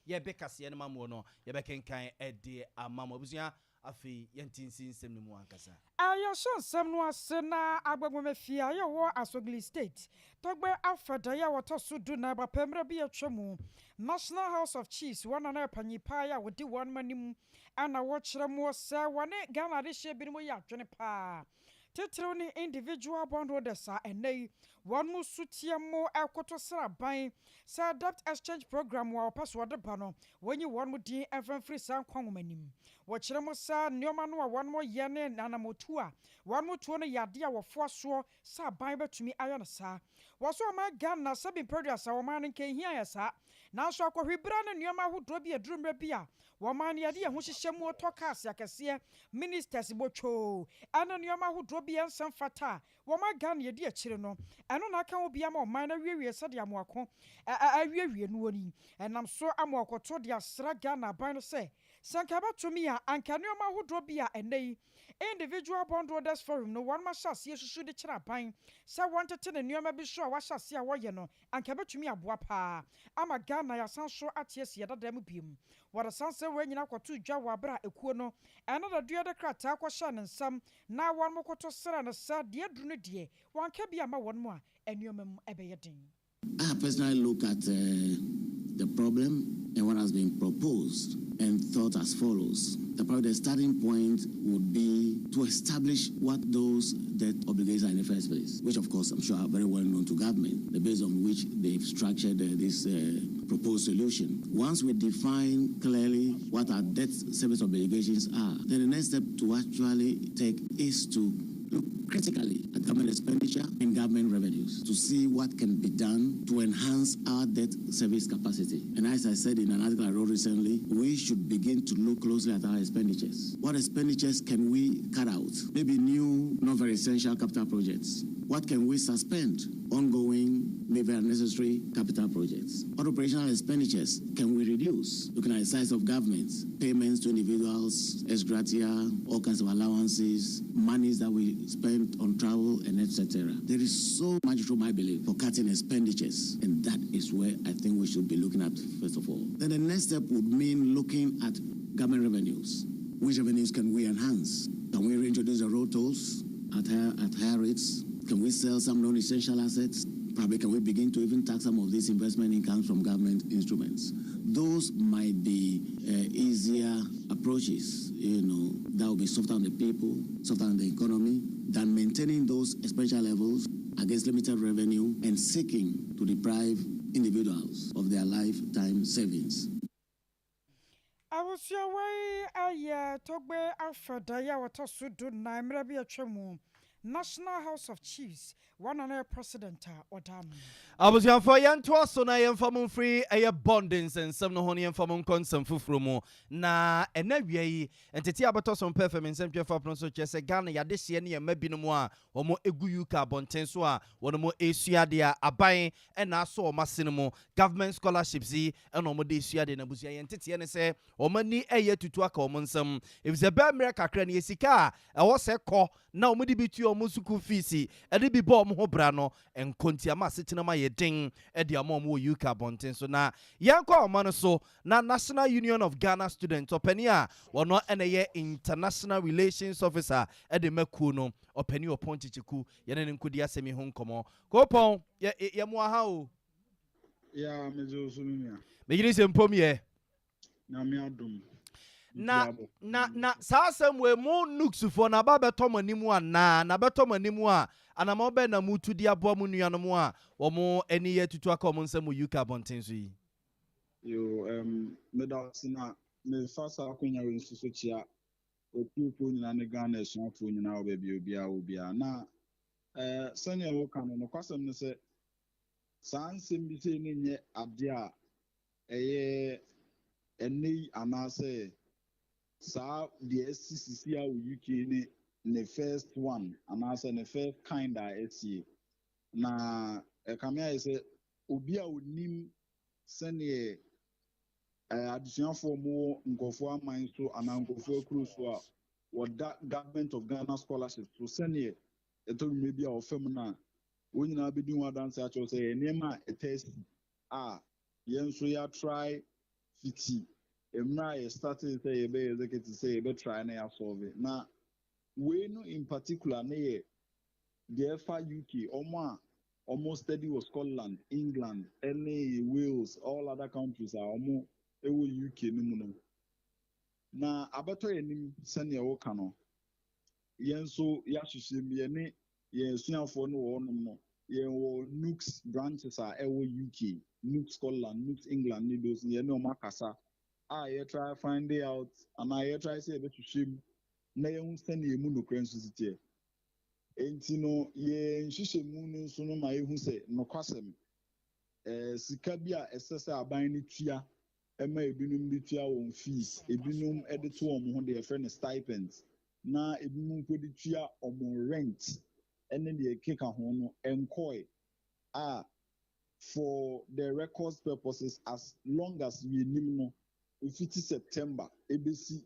Yɛbɛ kaseɛ no ma mo no, yɛbɛkenkan ɛde ama mo. Abusua, afei yɛnte nsi nsɛm no mu ankasa. Yɛhyɛ nsɛm no ase na Agbogbomefie a yɛwɔ Asogli State tɔgbɛ afɛdaeɛ a wɔtɔ so 14 bapɛ mmerɛ bi atwa mu, National House of Chiefs wɔn nana panyin paa a wɔdi wɔn anim ɛna wɔkyerɛ mu sɛ wɔne Ghana adehyɛ binom yɛ adwene paa, titiriw ne individual bondholders a ɛnɛ yi wɔn mu so tie mu ɛkoto sraban sɛ debt exchange program a wɔpɛ so wɔde ba no, wɔnyi wɔn mu din ɛmfɛmfiri saa nkwa nwoma anim. Wɔkyerɛ mu sɛ nneɛma no a wɔn mo yɛ ne nanamotu a wɔn mo tuo no yɛ adeɛ a wɔfoa soɔ sɛ aban bɛtumi ayɛ no saa. Wɔso ɔman Ghana sɛbi mpɛduasa, ɔman no nkɛhia yɛ saa, nanso akɔhwibra ne nneɛma ahodoɔ bi aduru mmerɛ bi a wɔman no yɛde yɛn ho hyehyɛ mu tɔ cars akɛseɛ, ministers botwoo ɛne nneɛma ahodoɔ bi nsɛm fata a wɔma Ghana yɛdi akyire no, ɛno na aka wo bi ama ɔman no awiewie sɛdeɛ amoako awiewie no wɔ ni. Ɛnam so ama ɔkɔto de asra Ghana aban no sɛ nka bɛtumi a, anka nneɛma ahodoɔ bi a ɛnɛ yi Individual Bondholders Forum no wɔn ahyɛ aseɛ susu de kyerɛ aban sɛ wɔntete ne nneɛma bi so a wɔahyɛ aseɛ a wɔyɛ no, anka bɛtumi aboa paa ama Ghana yɛasan so ate asi yɛdada mu biom. Wɔde san sɛ wɔn nyinaa kɔto dwa wɔ abere a ekuo no ɛno dadua de krataa kɔhyɛ ne nsam na wɔn mo koto srɛ no sɛ deɛ duru no deɛ wɔanka bi ama wɔn mu a, nneɛma mu ɛbɛyɛ den. I personally look at the problem and what has been proposed and thought as follows. Probably the starting point would be to establish what those debt obligations are in the first place, which of course I'm sure are very well known to government, the base on which they've structured this proposed solution. Once we define clearly what our debt service obligations are, then the next step to actually take is to look critically at government expenditure and government revenues to see what can be done to enhance our debt service capacity. And as I said in an article I wrote recently, we should begin to look closely at our expenditures. What expenditures can we cut out? Maybe new, not very essential capital projects. What can we suspend? Ongoing, maybe unnecessary capital projects. What operational expenditures can we reduce? Looking at the size of governments, payments to individuals, ex gratia, all kinds of allowances, monies that we spend on travel, and etc. There is so much room, I believe, for cutting expenditures, and that is where I think we should be looking at first of all. Then the next step would mean looking at government revenues. Which revenues can we enhance? Can we reintroduce the road tolls at higher rates? Can we sell some non-essential assets? Probably can we begin to even tax some of these investment incomes from government instruments? Those might be easier approaches that will be softer on the people, softer on the economy, than maintaining those expenditure levels against limited revenue and seeking to deprive individuals of their lifetime savings. Abusua, wei ayɛ tɔgbe afɛdaeɛ a wɔtɔ so 14 mmerɛ bi atwa mu, National House of Chiefs wɔn na president a ɔda no. Abusuafoɔ, yɛntoa so na yɛmfa mo mfiri ɛyɛ bond nsɛnsɛm no ho no, yɛmfa mo nkɔ nsɛm foforɔ mu. Na ɛna wia yi ntete a bɛtɔ so mpɛ fam nsɛm twɛfa pono so kyerɛ sɛ Ghana yɛadehyeɛ ne yɛmma binom a wɔn egu UK abɔnten so a wɔn mo esua adeɛ a aban ɛna asɔ wɔn ase no mu, government scholarships yi ɛna wɔn de esua adeɛ. Na abusua, yɛn teteɛ ne sɛ wɔn ani ɛyɛ tutu aka wɔn nsam, efisɛ bɛɛ mmerɛ kakra no yɛ sika a ɛwɔ sɛ kɔ na wɔn de bi tua wɔn sukuu fees, ɛde bi bɔ wɔn ho bra no nkontiama asetena ma yɛ den ɛde ama wɔn wɔ UK abɔnten so. Na yɛnkɔ ɔma no so na National Union of Ghana Students ɔpanin a wɔno ɛna yɛ international relations officer ɛde mɛkuo no, ɔpanin Ɔpɔn Kyekyeku, yɛne ne nkodi asɛm yi ho nkɔmmɔ. Kɔpɔn yɛ yɛ mo aha o. Ya, megye wo so, me nua. Megyere sɛ mpom yɛ. Nyame adom. Na saa asɛm wei mo NUGSfoɔ na aba bɛtɔ mo anim anaa na bɛtɔ mo anim a, anamɔ bɛn na mutu de aboa mo nuanom a wɔn ani yɛ tutu aka wɔn nsam wɔ UK abɔnten so yi? Yo, meda ase na mefa saa akonnwa wei nso so kyia otuofoɔ nyinaa ne Ghana asuafoɔ nyinaa wɔ baabi a obiara wɔ biara. Na sɛnea wɔka no, nokwasɛm ne sɛ saa nsɛm bi sei ne nyɛ adeɛ a ɛyɛ ɛnɛ yi anaasɛ saa deɛ asi sisi a wɔ UK ne first one anaasɛ ne first kind a ɛsie. Na ɛkame ayɛ sɛ obi a onim sɛneɛ adesuafoɔ mo wɔ nkurɔfoɔ aman so anaa nkurɔfoɔ akuro so a wɔda Government of Ghana scholarship so, sɛneɛ ɛtɔ mmerɛ bi a ɔfam no a, wɔn nyinaa bɛdi ho adanse akyerɛw sɛ yɛ nneɛma a ɛtɛ si a yɛn nso yɛatry. Fiti mmerɛ a yɛ startee sɛ yɛbɛyɛ executive sɛ yɛbɛ try na yɛasɔlve. Na wei no in particular ne yɛ deɛ ɛfa UK, wɔn a wɔn study wɔ Scotland, England ne Wales, all other countries a wɔn wɔ UK no mu no. Na abɛtɔ yɛn anim sɛdeɛ woka no, yɛn nso yɛahyehyɛ mu, yɛne yɛn asuafoɔ no wɔ hɔnom no, yɛn wɔ NUGS branches a ɛwɔ UK, NUGS Scotland, NUGS England ne those, yɛne wɔn akasa a yɛtry find out anaa yɛtry sɛ yɛbɛhwehwɛ mu na yɛhu sɛnea emu nokorɛ nso si teɛ. Enti no, yɛn nhyehyɛmu no nso no ma yɛhu sɛ nokwasɛm, sika bi a ɛsɛ sɛ aban no tua ma ebinom de tua wɔn fees, ebinom de to wɔn ho deɛ yɛfrɛ no stipends, na ebinom mpo de tua wɔn rent ne deɛ ɛkeka ho no nkɔe a, for the records purposes, as long as yɛnim no, ɛfiti September ɛbɛsi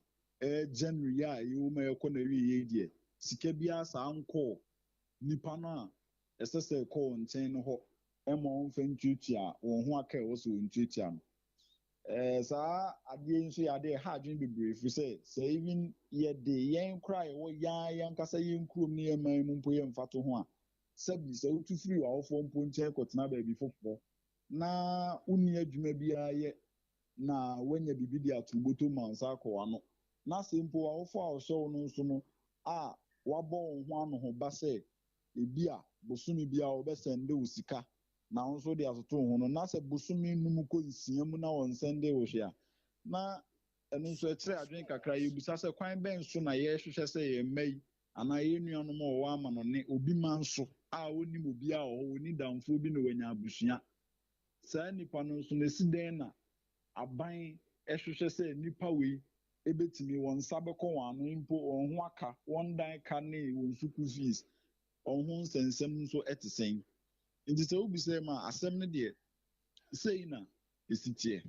January a yɛwɔ mu a yɛkɔ n'awieeɛ yi deɛ, sika biara saa nkɔɔ nipa no a ɛsɛ sɛ ɛkɔ wɔn nkyɛn no hɔ ma wɔmfa ntuatua wɔn ho aka a ɛwɔ sɛ wɔntuatua no. Saa adeɛ yi nso yɛ adeɛ a ɛha adwene bebree ɛfiri sɛ, sɛ even yɛde yɛn koraa a yɛwɔ yɛn ara yɛn ankasa yɛn kurom ne yɛn man mu mpo yɛ mfatoho a, sɛbi sɛ wotu firi w'awofoɔ mpo nkyɛn kɔtena baabi foforɔ na wonni adwuma biara yɛ na woanya biribi de ato wo bɔtɔ mu ansa akɔ w'ano, na sɛ mpo w'awofoɔ a wɔhyɛ wo no nso no a wɔabɔ wo ho anohoba sɛ ebia bosome biara wɔbɛsɛnde wo sika na wo nso wode atoto wo ho no, na sɛ bosome nnum kɔ nsia mu na wɔnsɛndee wo hwee a, na ɛno nso ɛkyerɛ adwene kakra. Yɛbisa sɛ, kwan bɛn so na yɛrehwehwɛ sɛ yɛn mma yi anaa yɛn nuanom a wɔwɔ amanɔne, obi man so a ɔnnim obiara wɔ hɔ, ɔnni damfoɔ bi na wanya abusua, saa nnipa no nso no, ɛsi dɛn na aban hwehwɛ sɛ nnipa wei bɛtumi, wɔn nsa bɛkɔ wɔn ano, mpo wɔn ho aka, wɔn dan ka ne wɔn sukuu fees, wɔn ho nsɛnsɛm nso te sɛn? Nti sɛ wobisa mu a, asɛm no deɛ, sei na ɛsi teɛ.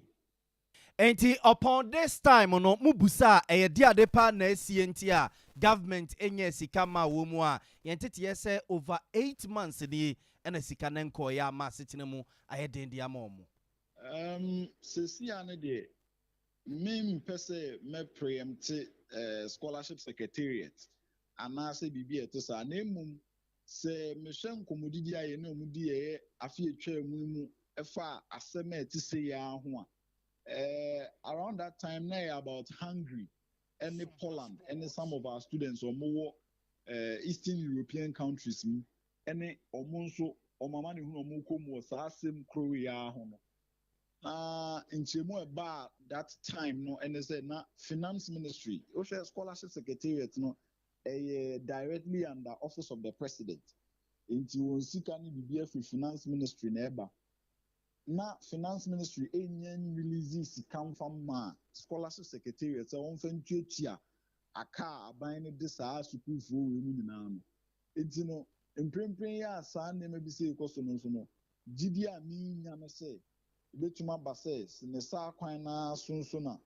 Enti upon this time no, mo busa a, ɛyɛ deade paa na asie nti a government nyɛɛ sika maa wɔn mu a, yɛn teteɛ sɛ over 8 months nie ɛna sika no nkɔɔeɛ ama asetena mu ayɛ den de ama wɔn. Sesia no deɛ, mempɛ sɛ mɛ preempt scholarship secretariat anaasɛ biribi a ɛte saa, na mmom sɛ mehwɛ nkɔmmɔdidi a yɛne ɔmo di yɛyɛ afe atwa mu yi mu ɛfa asɛm a ɛte sɛ yi ara ho a, around that time na ɛyɛ about Hungary ɛne Poland ɛne some of our students ɔmo wɔ Eastern European countries mu, ɛne ɔmo nso ɔmo ama ne hunu ɔmo kɔ mu wɔ saa asɛm koro yi ara ho no. Na nkyɛnmu a ɛbaa that time no ɛne sɛ na Finance Ministry, wohwɛ scholarship secretariat no, ɛyɛ directly under Office of the President, nti wɔn sika ne biribi afiri Finance Ministry na ɛba, na Finance Ministry enya release sika nfa ma scholarship secretariat sɛ wɔmfa ntuatua aka a aban no de saa sukuufoɔ wei mu nyinaa no. Nti no, mprempren yi a saa nneɛma bi sɛ ɛkɔ so no nso no, gyidi a menya no sɛ ebɛtumi aba sɛ ne saa kwan naa so nso na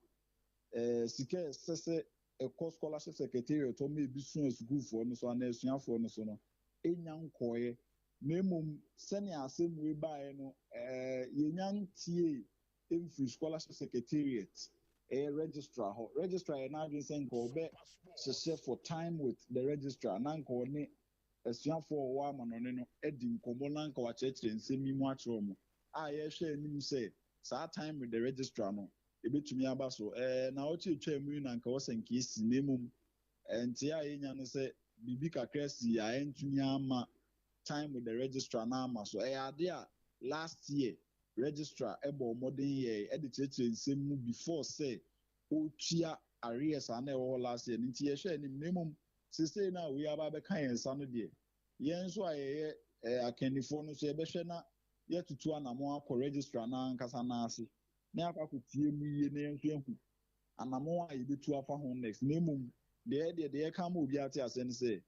sika ɛsɛ sɛ ɛkɔ scholarship secretariat ɔmo ebi so asukuufoɔ no so anaa asuafoɔ no so no enya nkɔɔɛ. Na mmom sɛnea asɛm wei baeɛ no, yɛnya ntie mfiri scholarship secretariat, ɛyɛ registrar hɔ. Registrar yɛ n'adwene sɛ nka ɔbɛ hyehyɛ for time with the registrar na nka ɔne asuafoɔ a wɔwɔ amanɔne no adi nkɔmmɔ na nka wakyerɛkyerɛ nsɛm yi mu akyerɛ wɔn, a yɛhwɛ anim sɛ saa time with the registrar no ebetumi aba so na ɔkyerɛ atwa mu yi na nka wɔsɛ nka esi. Na mmom nte a yɛnya no sɛ biribi kakra si a ɛntumi ama time with the registrar na ama so. Ɛyɛ ade a last year registrar ɛbɔ mmɔden yɛ ɛde kyerɛkyerɛ nsɛm mu before sɛ ɔretua arrears a na ɛwɔ hɔ last year no. Nti yɛhwɛ anim. Na mmom sesei no a wei aba abɛka yɛn nsa no deɛ, yɛn nso a yɛyɛ akannifoɔ no nso, yɛbɛhwɛ na yɛtutu anammɔn akɔ registrar n'ankasa n'ase na yɛakɔ akɔtie mu yie na yɛn nso yɛhu anammɔn a yɛbɛtu afa ho next. Na mmom deɛ yɛka ma obi ate aseɛ no sɛ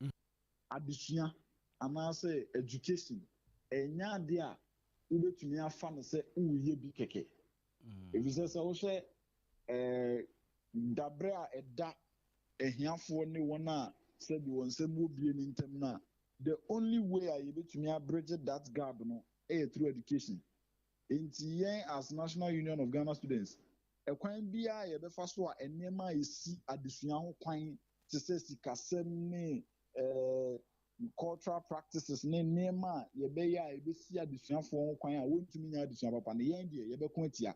adesua anaasɛ education ɛnyɛ ade a wobɛtumi afa no sɛ woyɛ bi kɛkɛ, ɛfiri sɛ wohwɛ dabrɛ a ɛda ahiafoɔ ne wɔn a sɛbi wɔn nsɛm wɔ bie ne ntam no a, the only way a yɛbɛtumi abridge that gap no ɛyɛ through education. Nti yɛn as National Union of Ghana Students Ɛkwan biara a yɛbɛfa so a nneɛma a ɛsi adesua ho kwan te sɛ sikasɛm ne cultural practices ne nneɛma a yɛbɛyɛ a yɛbɛsi adesuafoɔ ho kwan a wɔntumi nya adesua papa no, yɛn deɛ yɛbɛko atia,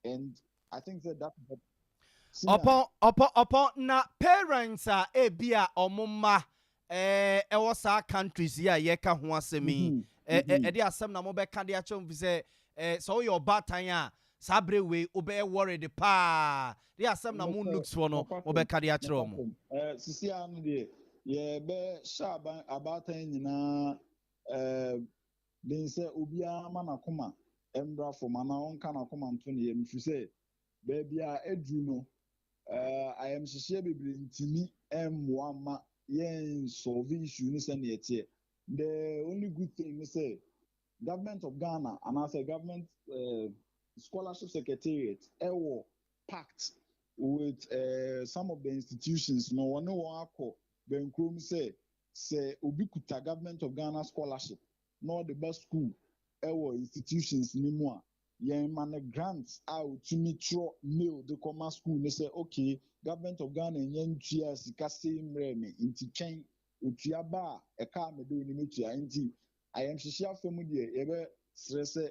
and I think sɛ that Ɔpɔn, ɔpɔn, ɔpɔn, na parents a ebi a ɔmo mma ɛwɔ saa countries yi a yɛka ho asɛm yi, ɛde asɛm na mobɛka de akyerɛ mo fi sɛ sɛ woyɛ ɔbaatan a, saa bere wei wobɛyɛ worried paa de asɛm na mo NUGS foɔ no mobɛka de akyerɛ ɔmo. Sisi ano deɛ, yɛbɛhyɛ aban abaatan nyinaa den sɛ obiara ma n'akoma mbra fam anaa ɔnka n'akoma nto ne yam, firi sɛ baabi a aduru no, ayamhyehyeɛ bebree ntumi mmoa ma yɛn solve issue no sɛnea ɛteɛ. The only good thing ne sɛ Government of Ghana anaasɛ Government Scholarship Secretariat ɛwɔ pact with some of the institutions no, wɔne wɔn akɔ bɛnkurom sɛ obi kuta Government of Ghana scholarship na ɔde ba school ɛwɔ institutions ne mu a, yɛn ma no grant a otumi twerɛ mail de kɔma school ne sɛ, "Okay, Government of Ghana nyɛ ntua sika sei mmerɛ mi, nti twɛn otua ba a ɛka a mede onim etua." Nti ayamhyehye afa mu deɛ, yɛbɛsrɛ sɛ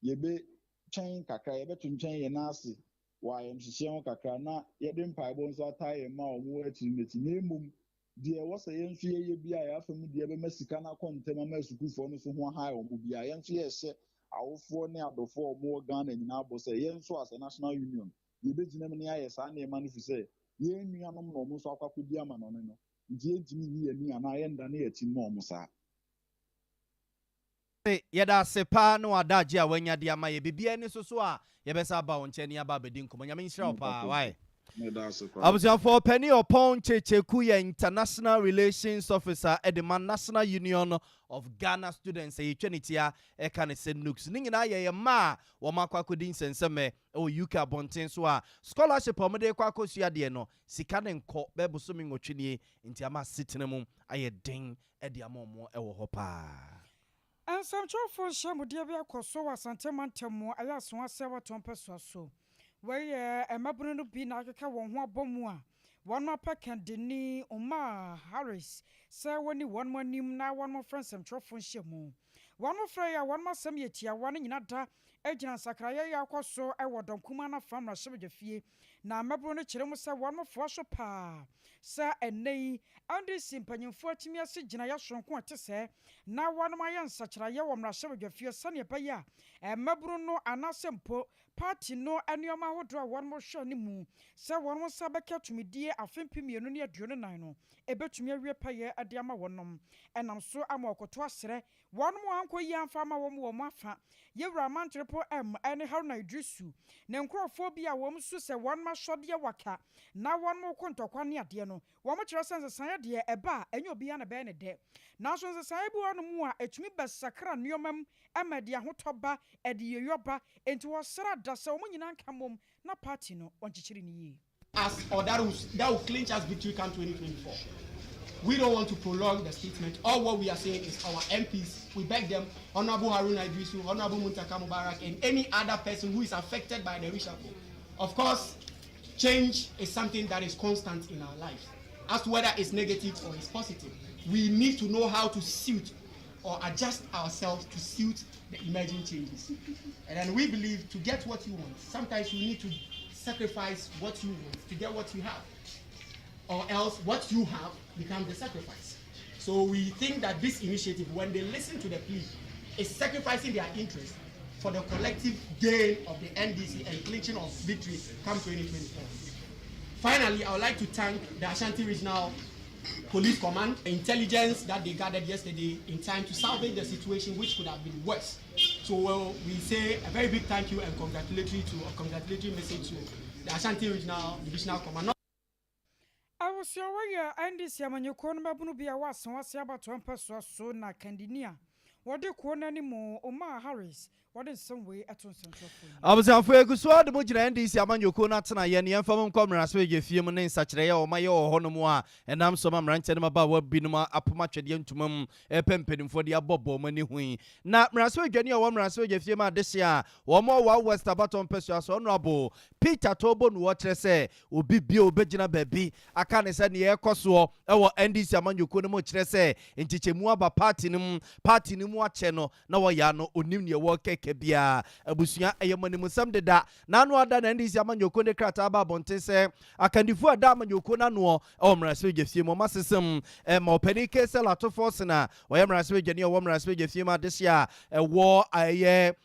yɛbɛtwɛn kakra, yɛbɛtwentwɛn yɛn nan ase wɔ ayamhyehye ho kakra na yɛde mpaebɔ nso ataa yɛn mma a wɔwɔ akyiri n'akyi. Na emom deɛ ɛwɔ sɛ yɛn nso yɛyɛ bi a yɛafa mu deɛ bɛma sika no akɔ ntɛm ama asukuufoɔ no nso ho aha wɔn bi a, yɛn nso yɛhyɛ awofoɔ ne adɔfoɔ a wɔwɔ Ghana nyinaa bɔ sɛ yɛn nso as a national union yɛbɛgyina mu ne ayɛ saa nneɛma no, fi sɛ yɛn nuanom na wɔn nso akɔ akɔdi amanɔne no, nti yɛntumi nyi yɛn ani anaa yɛndane yɛn akyi mma wɔn saa. Yɛda ase paa ne wadagye a wanya de ama yɛ. Biribiara ni so a yɛbɛsa aba wo nkyɛn ne aba abɛdi nkɔmmɔ. Nyame nhyira wo paa wae. Meda ase paa. Abusuafoɔ, Pani Ɔpɔn Kyekyeku yɛ international relations officer ɛde ma National Union of Ghana Students, ɛyɛtwa ne tia ɛka ne sɛ NUGS. Ne nyinaa yɛyɛ mma a wɔn akɔ akɔdi nsɛnsɛmɛ ɛwɔ UK abɔnten so a scholarship a wɔde kɔ akɔsua adeɛ no, sika ne nkɔ bɛɛ bosome 8 nie, nti ama asetena mu ayɛ den ɛde ama wɔn ɛwɔ hɔ paa. Nsɛmtwerɛfoɔ nhyiamudeɛ bi akɔ so wɔ Asante mantam mu, ɛyɛ Asoase abatoɔ mpɛsoa so. Wɔyɛ mmabunu no bi na akeka wɔn ho abɔ mu a wɔn apɛ kandini Umar Harris sɛ wɔni wɔn anim na wɔn frɛ nsɛmtwerɛfoɔ nhyiamu. Wɔn frɛ yɛ a wɔn asɛm yɛ tiawa no nyina da gyina nsakraeɛ yɛ akɔ so wɔ dɔm kumaa no afa mmarahyɛbadwafie, na mmabunu no kyerɛ mu sɛ wɔn foa so paa sɛ ɛnnɛ yi NDC mpanyimfoɔ atumi ase gyinaeɛ soronko a ɛte sɛ na wɔn ayɛ nsakyeraeɛ wɔ mmarahyɛbadwafie sɛnea ɛbɛyɛ a mmabunu no anaasɛ mpo party no nneɛma ahodoɔ a wɔn hwɛ ne mu sɛ wɔn nsa bɛka tumidie afe 2024 no ɛbɛtumi awie pɛyɛ de ama wɔnom. Ɛnam so ama ɔkoto asrɛ wɔn mu ankɔ yi amfa ama wɔn wɔ wɔn afa yɛwura Amanterepo M ɛne Haruna Idrisu ne nkurɔfoɔ bi a wɔn nso sɛ wɔn asɔdeɛ waka na wɔn mo kɔ ntɔkwa ne adeɛ no. Wɔn kyerɛ sɛ nsesaeɛ deɛ ɛba a, ɛnyɛ obiara na ɛbɛyɛ ne dɛ, nanso nsesaeɛ bi wɔ hɔnom a ɛtumi bɛsakra nneɛma mu ɛma ɛde ahotɔ ba, ɛde yɛyɔ ba, enti wɔsrɛ da sɛ wɔn nyinaa nka mmom na party no wɔnkyekyere ne yie. Us or that will clinch us victory come 2024. We don't want to prolong the statement. All what we are saying is our MPs, we beg them, Honorable Haruna Idrisu, Honorable Muntaka Mubarak, and any other person who is affected by the reshuffle. Of course, change is something that is constant in our lives. As to whether it's negative or it's positive, we need to know how to suit or adjust ourselves to suit the emerging changes. And then we believe to get what you want, sometimes you need to sacrifice what you want to get what you have, or else what you have becomes the sacrifice. So we think that this initiative, when they listen to the plea, is sacrificing their interest for the collective gain of the NDC and clinching of victory come 2024. Finally, I would like to thank the Ashanti Regional Police Command, the intelligence that they gathered yesterday in time to salvage the situation, which could have been worse. So, well, we say a very big thank you and congratulatory message to the Ashanti Regional Divisional Command. Abusua, wɔyɛ NDC amanyɔkuo no mmabunu bi a wɔasen wɔase abatoɔ mpɛsoa so na kandini a Wɔde kuo no anim Omar Harris wɔde nsɛm wei ɛto nsɛntwerɛfoɔ yi. Abusuafo, egu so ade mo gyina NDC amanyɔkuo no atenaeɛ ne yɛmfa mu nkɔ mmarahyɛbadwa fie mu ne nsakyerɛeɛ a wɔmayɛ wɔ hɔnom a ɛnam so ma mmeranteɛ no mmabaawa binom apom atwɛdeɛ ntoma mu ɛrepɛ mpanimfoɔ de abɔ bɔ wɔn ani ho yi. Na mmarahyɛbadwani a ɔwɔ mmarahyɛbadwa fie mu adehye a wɔn wɔ Wa West abatɔ mpɛsua so, Honourable Peter Torbornu, wɔkyerɛ sɛ obi bio bɛgyina baabi aka ne sɛ neɛ ɛkɔ soɔ ɛwɔ NDC amanyɔkuo no mu kyerɛ sɛ nkyekyɛmu aba party no mu, party no mu akyɛ no na wɔyɛ ano onim neɛ wɔrekɛkɛ biara. Abusua, ɛyɛ mo animsɛm deda n'ano ada na NDC amanyɔkuo de krataa ba abɔnten sɛ akandifoɔ a ɛda amanyɔkuo n'anoɔ ɛwɔ mmarahyɛbadwa fie mu ɔma sesɛm ɛma ɔpanin Cassiel Ato Forson a ɔyɛ mmarahyɛbadwani a ɔwɔ mmarahyɛbadwa fie mu adehye a ɛwɔ ɛyɛ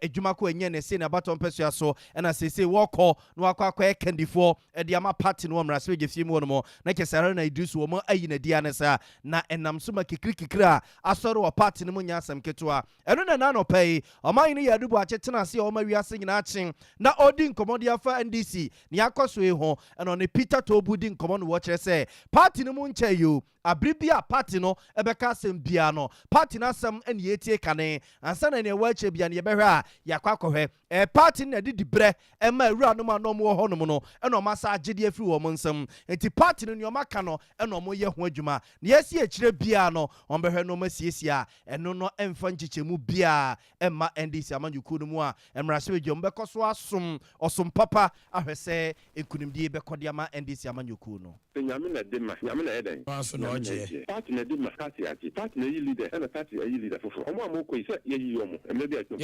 adwuma ko ɛnyɛ ne se ne abatɔ mpɛsua so, ɛna seesei wɔkɔ na wakɔ akɔyɛ kandifoɔ ɛde ama party no wɔ mmarahyɛbadwa fie mu hɔ nom. Na kyɛ sɛ Haruna Iddrisu wɔn ayi n'adi ane saa na ɛnam so ma kikirikikiri a asɔre wɔ party no mu nyɛ asɛm ketewa. Ɛno na nanɔpɛ yi ɔman yi no yɛ adubu akyetena ase a ɔma wiase nyinaa kyen na ɔdi nkɔmmɔ de afa NDC ne akɔ so yi ho. Ɛna ɔne Peter Toobu di nkɔmmɔ no, wɔkyerɛ sɛ party no mu nkyɛn yi o, abere bi a party no ɛbɛka asɛm biara no, party no asɛm ɛne yɛtie kane ansa na nea ɛwɔ akyire bia no yɛbɛhwɛ a yɛakɔ akɔhwɛ. Party no na ɛde di berɛ ɛma awuranom a na ɔmo wɔ hɔnom no ɛna ɔmo asa agyedeɛ afiri wɔn nsam, nti party no nea ɔmo aka no ɛna ɔmo yɛ ho adwuma na yɛsi akyire biara no, ɔmo bɛhwɛ na ɔmo asiesie a ɛno no ɛmfa nkyekyɛmu biara ɛmma NDC amanyɔkuo no mu a mmarahyɛbadwa mu bɛkɔ so asom ɔsom papa ahwɛ sɛ nkonimdie bɛkɔ de ama NDC amanyɔkuo no. Sɛ Nyame na de ma, Nyame na ɛyɛ dɛn? Ɔno na Nyame ɔgyeɛ. Party na de ma, party agye. Party na ɛyi leader, ɛna party ayi leader foforɔ. Ɔmo a mokɔ yi sɛ yɛyi ɔmo mmerɛ bi atwam.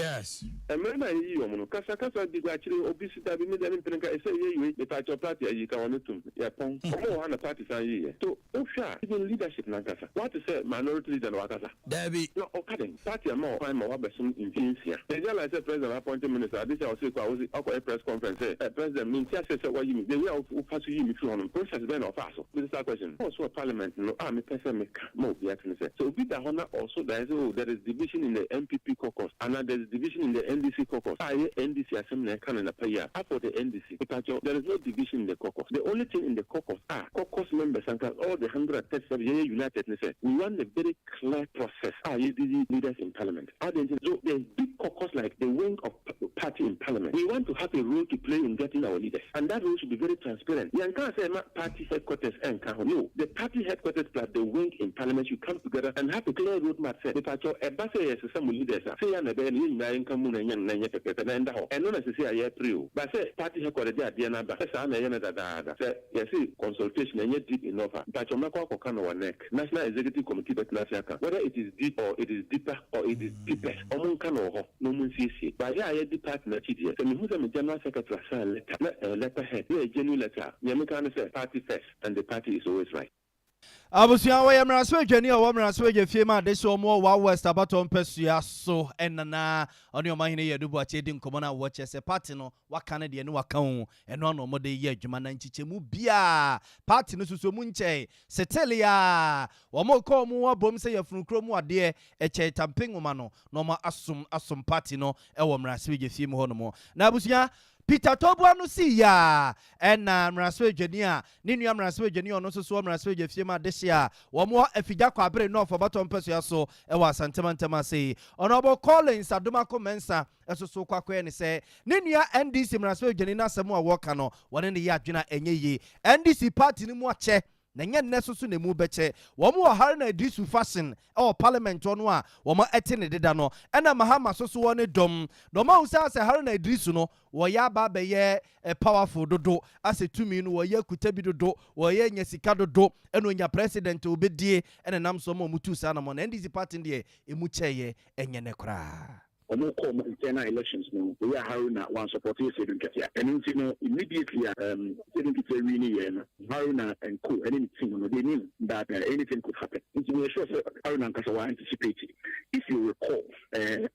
Mmerɛ no a yɛyi ɔmo no, kasakasa di akyire. Obi si dabi, mi deɛ mi mpene nka ɛsɛ yɛ yie. Nipa party ayi ka wɔn tum yɛpɔn. Ɔmo wɔ ha na party san yi yɛ so. Wohwɛ a, even leadership nankasa wate sɛ minority leader na wakasa. Dabi. Na ɔka dɛn? Party ama ɔkwan ma wabɛsom mfie 6. Ɛnyɛ like sɛ president appointed minister ade sɛ ɔse kɔ a wosi ɔkɔyɛ press conference sɛ president, mi nti ase sɛ wayi mi, the way a wofa so yi mi firi hɔ no, process bɛn na ɔfa so? This is question ɔwɔ so wɔ parliament no a mepɛ sɛ meka ma obi ate ne sɛ obi da hɔ na ɔso da sɛ, oh, there is division in the NPP caucus and there is division in the NDC caucus a ɛyɛ NDC asɛm na ɛka no napa yi a afɔ the NDC mepakyɛw, there is no division in the caucus. The only thing in the caucus a caucus members anka all the 137 yɛyɛ united ne sɛ we want a very clear process a yɛde yi leaders in parliament. Adi nti so there's big caucus like the wing of party in parliament. We want to have a role to play in getting our leaders, and that role should be very transparent. Yɛn kan sɛ ɛma party headquarters ɛnka ho no, the party headquarters plus the wing in parliament should come together and have a clear roadmap sɛ nipakyɛw, ɛba sɛ yɛsesa mo leaders a, sɛ yɛn na ɛbɛyɛ no, yɛn nyinaa yɛnka mu na ɛnyɛ no na ɛnyɛ pɛpɛpɛ na ɛnda hɔ. Ɛno na sisi a yɛpere o ba sɛ party headquarters de adeɛ no aba sɛ saa na ɛyɛ no dadaada sɛ yɛsi consultation ɛnyɛ deep enough a, mpakyɛw, mɛkɔ akɔka no wɔ NEC, National Executive Committee, bɛtena ase aka whether it is deep or it is deeper or it is deepest. Ɔmo nka no wɔ hɔ na ɔmo nsiesie baayɛ a yɛdi party n'akyi deɛ. Sɛ mehu sɛ me general secretary asan letter na ɛyɛ letter head na ɛyɛ genuine letter a, nea meka ne sɛ party first and the party is always right. Abusua, wɔyɛ mmarahyɛbadwani a ɔwɔ mmarahyɛbadwa fie mu ade so ɔmo wɔ Wa West abatɔ mpɛsua so, ɛnana ɔne ɔmahene yɛ adubu akyɛ di nkɔmmɔ no a wɔkyɛ sɛ party no waka no deɛ ne waka ho ɛno ano ɔmo de yɛ adwuma na nkyekyɛmu biaa party no soso mu nkyɛn setele a wɔn kɔ ɔmo abom sɛ yɛfunu kurom adeɛ ɛkyɛ tampe nwoma no na ɔmo asom asom party no ɛwɔ mmarahyɛbadwa fie mu hɔ nom. Na abusua, Peter Tobua no si yaa ɛna mmarahyɛbadwani a ne nua mmarahyɛbadwani a ɔno nso so wɔ mmarahyɛbadwa fie mu adehye a wɔn wɔ Afigya Kwabere North ɔbatɔ mpɛsua so ɛwɔ Asantemantam ase yi, Honourable Collins Adomako Mensa, ɛso so kɔ akɔyɛ ne sɛ ne nua NDC mmarahyɛbadwani n'asɛm a wɔka no, wɔne ne yɛ adwene a ɛnyɛ yie. NDC party no mu akyɛ na nyɛ nnɛ so so na emu bɛkyɛ. Wɔn wɔ Haruna Iddrisu fashion ɛwɔ parliament hɔ no a wɔn ɛte ne deda no, ɛna Mahama so so wɔ ne dɔm na wɔn ahu sɛ asɛ Haruna Iddrisu no wɔyɛ aba abɛyɛ powerful dodo, asɛ tumi no wɔyɛ kuta bi dodo, wɔyɛ nya sika dodo, ɛna onya president a obɛdie, ɛna nam so ma wɔn tu saa namɔ na NDC party deɛ emu kyɛɛyɛ ɛnyɛ ne koraa. Ɔmo kɔ ɔmo internal elections no, oyɛ Haruna wan support yɛ Asiedu Nketia. Ɛno nti no, immediately a Asiedu Nketia wi ne yɛ no, Haruna and co ɛne ne team no, they knew that anything could happen. Nti mi sure sɛ Haruna nkasa wa anticipate. If you recall,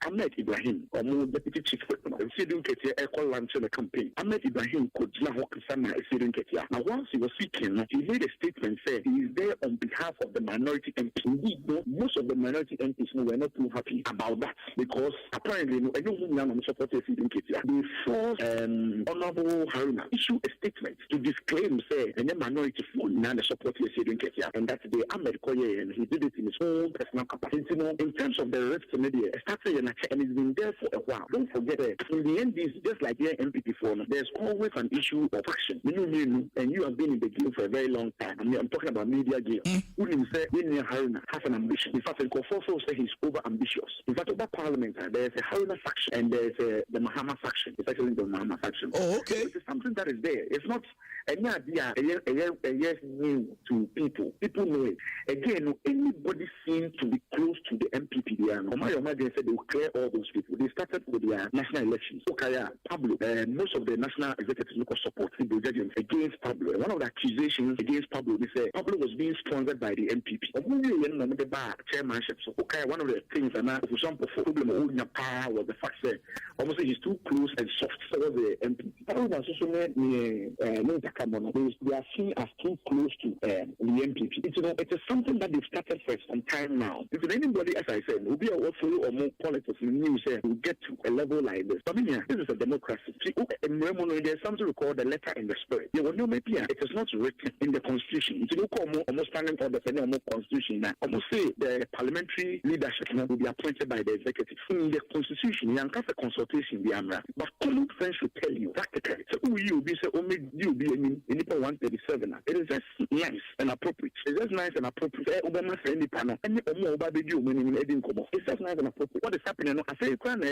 Ahmed Ibrahim, ɔmo deputy chief whip no, Asiedu Nketia ɛkɔ launch the campaign, Ahmed Ibrahim kò gyina hɔ kasa na Asiedu Nketia na whilst he was speaking no, he made a statement say he is there on behalf of the minority MP. Indeed no, most of the minority MPs no were not too happy about that because Apparently no, ɛnyɛ ɔmo nyinaa na ɔmo support Asiedu Nketia. They forced Honourable Haruna issue a statement to disclaim sɛ ɛnyɛ minority foɔ nyinaa na support Asiedu Nketia and that the Ahmed kɔyɛɛ no, he did it in his own personal capacity. Nti no, in terms of the rift no deɛ, ɛstart yɛ n'akyɛ and it's been there for a while. Don't forget sɛ in the NDC, just like yɛn NPP foɔ no, there's always an issue of faction. Me ne wo mmienu, and you have been in the game for a very long time. I mean, I'm talking about media game. Wonim sɛ yɛn nua Haruna has an ambition. In fact, nkurɔfoɔ feel sɛ he's over ambitious. In fact, over parliament, there is a Haruna faction and there is a the Mahama faction. It's actually the Mahama faction. So it is something that is there. It's not any idea ɛyɛ new to people. People know it. Again, no, anybody seen to be close to the NPP there, no, ɔmo ayɛ ɔmo adwene sɛ they will clear all those people. They started with their national elections. Okay, yeah, Pablo, most of the national executives look support the judgment against Pablo. And one of the accusations against Pablo, they say Pablo was being sponsored by the NPP. Ɔmo wie yɛn na ɔmo de ba chairmanship. So okay, one of the things and now some problem ɔnya paa was the fact that almost say he's too close and soft towards the NPP. Pablo was also ne ne ntakamo no. They are seen as too close to the NPP. It is something that they've started for some time now. If anybody, as I said, will be a follow or more politics in the news, will get to a level like this. But I mean, this is a democracy. See, there's something we call the letter and the spirit. Yeah, well, no, maybe it is not written in the constitution. If you call more standing order for more constitution now, almost say the parliamentary leadership now will be appointed by the executive. In the constitution, you can a consultation, the AMRA. But common sense should tell you practically. So who you be say, oh, you be in 137. It is just nice and appropriate. It's just nice and appropriate. Eh, Obama say any panel, any omo oba be di omo ni edi nkomo. It's just nice and appropriate. What is happening? No, I say you can't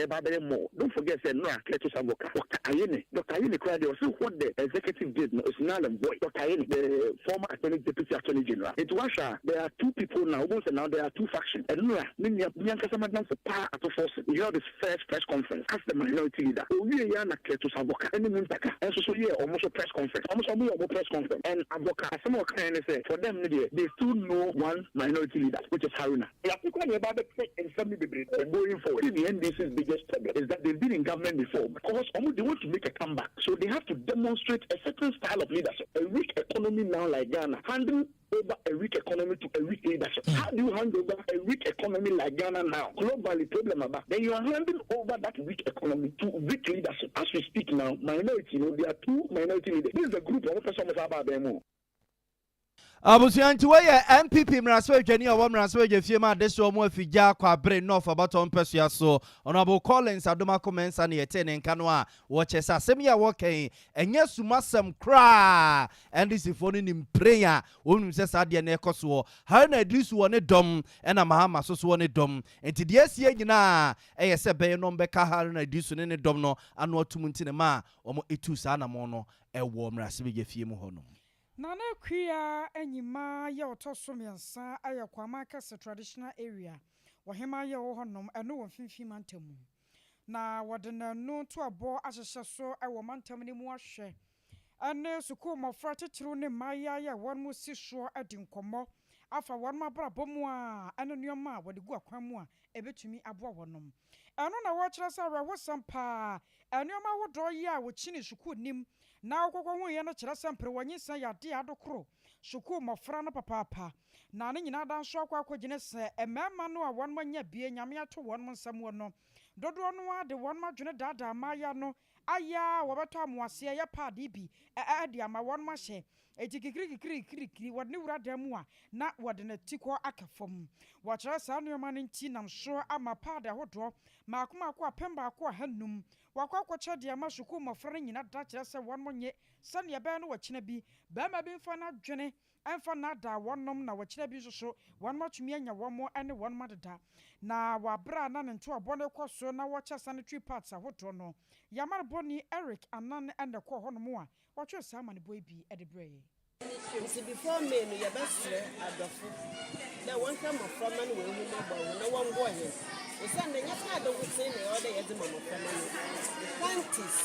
more. Don't forget, say no, Cletus Avoka. Dr. Ayine, Dr. Ayine cried. Also, what the executive did no, is null and void. Dr. Ayine, the former attorney, deputy attorney general. It was there are two people now. Now there are two factions. And no, me for power at force. He held his first press conference as the minority leader. Oh yeah, na Cletus Avoka. Any Muntaka. And so yeah, almost a press conference. Almost a press conference. And Avoka, some of say for them they still know one minority leader, which is Haruna. Going forward, the NDC's biggest problem is that they've been in government before because they want to make a comeback. So they have to demonstrate a certain style of leadership. A weak economy now like Ghana, handing over a weak economy to a weak leadership. How do you hand over a weak economy like Ghana now? Globally, problem about. Then you are handing over that weak economy to weak leadership. As we speak now, minority, there are two minority leaders. This is a group of person about them. Abusua, nti wɔyɛ NPP mmarahyɛbadwani a ɔwɔ mmarahyɛbadwa fie mu adehyɛ wɔn afigya Kwabere North abatɔ mpɛsua so, Honourable Collins Adomako Mensah ne yɛte ne nka no a wɔkyɛ sɛ asɛm yi a wɔka yi ɛnyɛ sumasɛm koraa. NDC foɔ no nim pren a wɔnim sɛ saa deɛ no ɛkɔ soɔ. Haruna Iddrisu wɔ ne dɔm ɛna Mahama so so wɔ ne dɔm, nti deɛ asie nyinaa ɛyɛ sɛ bɛyɛ no bɛka Haruna Iddrisu ne ne dɔm no ano atum, nti ne ma a wɔn etu saa anamɔ no ɛwɔ mmarahyɛbadwa fie mu hɔ nom. Nana Akua Anyima yɛ ɔtɔ so mmiɛnsa ayɛ Kwama Kɛse Traditional Area wɔhema yɛ wɔ hɔnom ɛno wɔ Mfimfini Mantam mu, na wɔde n'ano to abɔ ahyehyɛ so ɛwɔ mantam no mu ahwɛ ɛne sukuu mmɔfra titiriw ne mmaayewa yɛ wɔn mo si soɔ adi nkɔmmɔ afa wɔn abrabɔ mu a ɛne nneɛma a wɔde gu akwan mu a ɛbɛtumi aboa wɔnom. Ɛno na wɔkyerɛ sɛ awerɛhosɛm paa, nneɛma ahodoɔ yi a wɔkyini sukuu nim na wokɔkɔ hu yɛ no kyerɛ sɛ mpere wɔnyinsɛn yɛ adeɛ adokoro sukuu mmɔfra no papaapa, na ne nyinaa da nso akɔ akɔgyina sɛ mmarima no a wɔn anya bie Nyame ato wɔn nsɛm wɔ no dodoɔ no ara de wɔn adwene daadaa mmaayea no ayɛ a wɔbɛtɔ amoaseɛ yɛ paade bi ɛde ama wɔn ahyɛ eti kikirikikirikiri wɔde ne wura dan mu a na wɔde ne ti kɔ aka fam. Wɔkyerɛ saa nneɛma no nti nam so ama paade ahodoɔ maako maako 1500 wakɔ akɔkyɛ deɛ ama sukuu mmɔfra no nyina da kyerɛ sɛ wɔn mo nye sɛnea ɛbɛyɛ no wɔkyena bi bɛrima bi mfa n'adwene ɛmfa n'ada wɔnom na wɔkyerɛ bi nso so wɔn atumi anya wɔn mo ne wɔn adeda. Na wɔabrɛ a na ne ntoabɔ no kɔ so na wɔkyɛ sanitary pads ahodoɔ no, yamanebɔni Eric Anan ɛna kɔɔ hɔnom a wɔtwerɛ saa amanebɔ yi bi de brɛ yɛn. Nti before May no, yɛbɛsrɛ adɔfo dɛ wɔnhwɛ mmɔframma no wɔn ahu mmɔbɔ ho na wɔmboa hɛn, osiane nyɛ paade wotee na ɛwɔ dɛ yɛdze ma mmɔframma no, panties,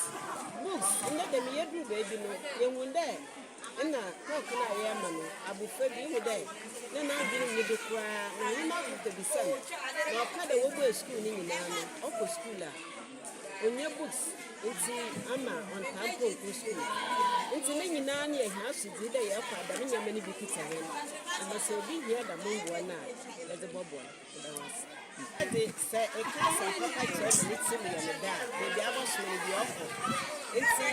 books. Ndɛ dɛm yɛduru baabi no, yɛhu dɛ ɛna talk no a yɛrema no, abofra bi ihu dɛ ne n'adwene nni do koraa na ɔnye n'akɔkɔ bisa no na ɔka dɛ wɔbɔɔ sukuu no nyinaa no, ɔkɔ sukuu a onnya books nti ama ɔntaa mpo nkɔ sukuu. Ntsi ne nyina no yɛ hɛn asodzi dɛ yɛkɔ a dɛm ndzɛmba no bi kitsa hɛn. Ama sɛ obi hia dɛm mboa no a, yɛdze bɔboa no. Meda wo ase. Dze, sɛ eka asɛm papa kyerɛ no ne tsir mu yɛ no dɛ a, beebi a abɔsoma no bi ɔkɔ. Ntsi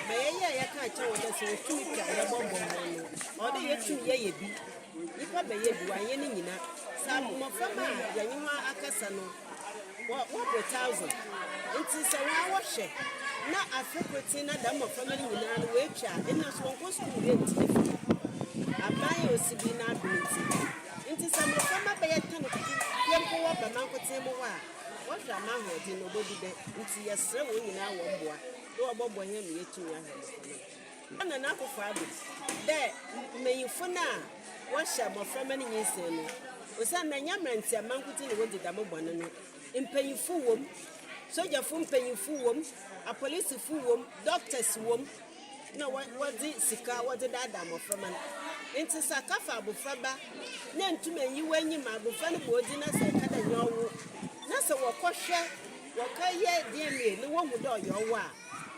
ma yɛyɛ a yɛkaa kyerɛ hɔn dɛ sɛ wotum twa a yɛbɔboa hɔn no, ɔwɔ dɛ yetum yɛyɛ bi. Nyimpa bɛyɛ bi, wɔannyɛ ne nyina. Sɛ mboframba a yɛnye hɔn akasa no, wɔ wɔbor thousand. Ntsi sɛ hɔn ara wɔhwɛ na afe kortsee na dɛm mboframba no nyina no woetwa a, nna so wɔnnkɔ skuul nntsena fie. Aban a osi do yi n'adom ntsi. Ntsi sɛ mboframba bɛyɛ tan pɛ mpo wɔba mankotsee mo hɔ a, wɔhwɛ a m'ahoɔdzen no obodu dɛn? Ntsi yɛserɛ hɔn nyina hɔn mboa dɛ wɔbɔboa hɛn ma yeetum ahwɛ mboframba no. Nana Akufo-Addo dɛ mbanyimfo no a wɔhyɛ mboframba no nyinsɛn no, osiandɛ nnyɛ mberantsɛmba nkotsee na wodzi dɛm bɔn no, mpanyimfo wɔ mu, sogyafo mpanyimfo wɔ mu, apolisifo wɔ mu, doctors wɔ mu na wɔdze sika wɔdze daadaa mboframba no. Ntsi sɛ akafa abofraba na enntum ennyi w'enyi ma abofra no bɔ odzi na sɛ eka dɛ nnyɛ ɔwo na sɛ wɔkɔhwɛ wɔkɛyɛ DNA na wohu dɛ ɔyɛ ɔwo a,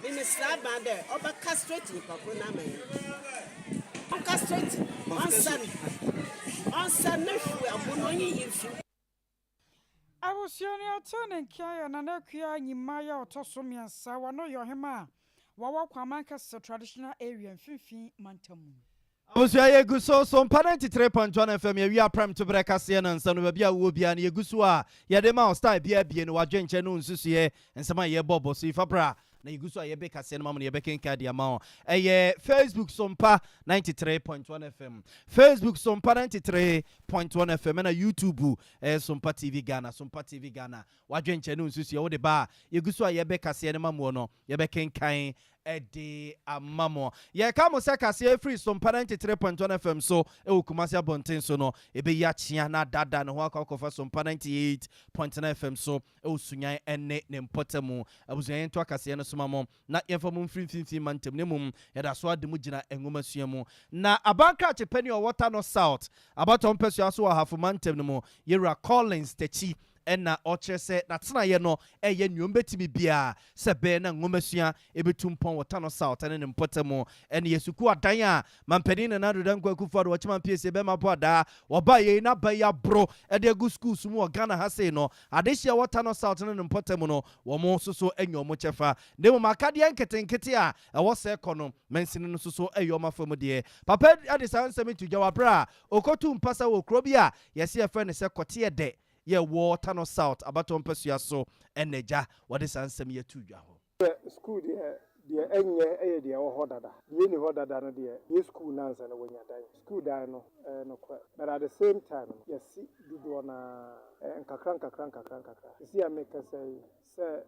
Me mesrɛ aban dɛ ɔbɛ castrate nyimpa kor no ama hɛn. Ɔn castrate no, ɔnsa no, ɔnsa no hwew abo no onyiyi mfi mu. Abusua no yɛtee ne nka yɛ Nana Akua Nyima yɛ ɔtɔ so miɛnsa wɔno yɛ ɔhemaa a wɔwɔ Kwaman Kɛse Traditional Area Mfimfini Mantam mu. Abusua yɛgu so so mpa 93.1 FM yɛwie aprɛm to berɛ kaseɛ nansa no baabi a wowɔ biara no yɛgu so a yɛde ma wo style biara bie no wadwenkyɛ ne wo nsusuiɛ nsɛm a yɛbɔ bɔ so yi fa bra na yɛgu so a yɛbe kaseɛ no ma mo no yɛbɛkenkan de ama wo ɛyɛ Facebook so mpa 93.1 FM Facebook so mpa 93.1 FM ɛna YouTube ɛyɛ so mpa TV Ghana so mpa TV Ghana wadwenkyɛ ne wo nsusuiɛ wode ba a yɛgu so a yɛbe kaseɛ no ma moɔ no yɛbɛkenkan de ama mo. Yɛka mo sɛ kaseɛ firi Sompa 93.1 FM so wɔ Kumasi abɔnten so no, ɛbɛyi akyea na adaadaa ne ho akɔ akɔfa Sompa 98.9 FM so wɔ Sunyani ne ne mpɔtamu. Abusua yɛntoa kaseɛ no so ma mo na yɛmfa mo mfiri mfimfini mantam na mmom yɛda so ara de mo gyina nwomasua mu. Na aban krakye panin a ɔwɔ Tano South abatoɔ mpɛsoa so wɔ Ahafo mantam no mu, Yɛwura Collins Takyi na ɔkyerɛ sɛ n'atenaeɛ no yɛ nea ɔbɛtumi biara sɛ ɛbɛyɛ na nwomasua bɛtu mpɔn wɔ Tano South ne ne mpɔtam ne yɛ sukuu adan a Manpanin Nana Addo Dankwa Akufo-Addo Ɔkyeman Piesie Bɛma Boadaa wɔbaa yei na aba yi aboro de agu sukuus mu wɔ Ghana ha sei no adehyeɛ wɔ Tano South ne ne mpɔtam no wɔn nso so anya wɔn kyɛfa na mmom akadeɛ nketenkete a ɛwɔ sɛ kɔ no mansini no nso so ɛyɛ wɔn afa mu deɛ. Papa de saa nsɛm yi to dwa wɔ aberɛ a ɔkɔtuu mpasa wɔ kuro bi a yɛse yɛfrɛ no sɛ Kɔteɛdɛ yɛ wɔ Tano South abatoɔ mpasua so ɛna agya wɔde saa nsɛm yi ato dwa hɔ. Sɛ sukuu deɛ, deɛ ɛnyɛ yɛ deɛ ɛwɔ hɔ dada. Deɛ ɛnni hɔ dada no deɛ, yɛ sukuu no ansa na wɔanya dan. Sukuu dan no, ɛyɛ nokorɛ. But at the same time no, yɛasi dodoɔ no ara, nkakra nkakra nkakra nkakra. Seesei a merekasa yi, sɛ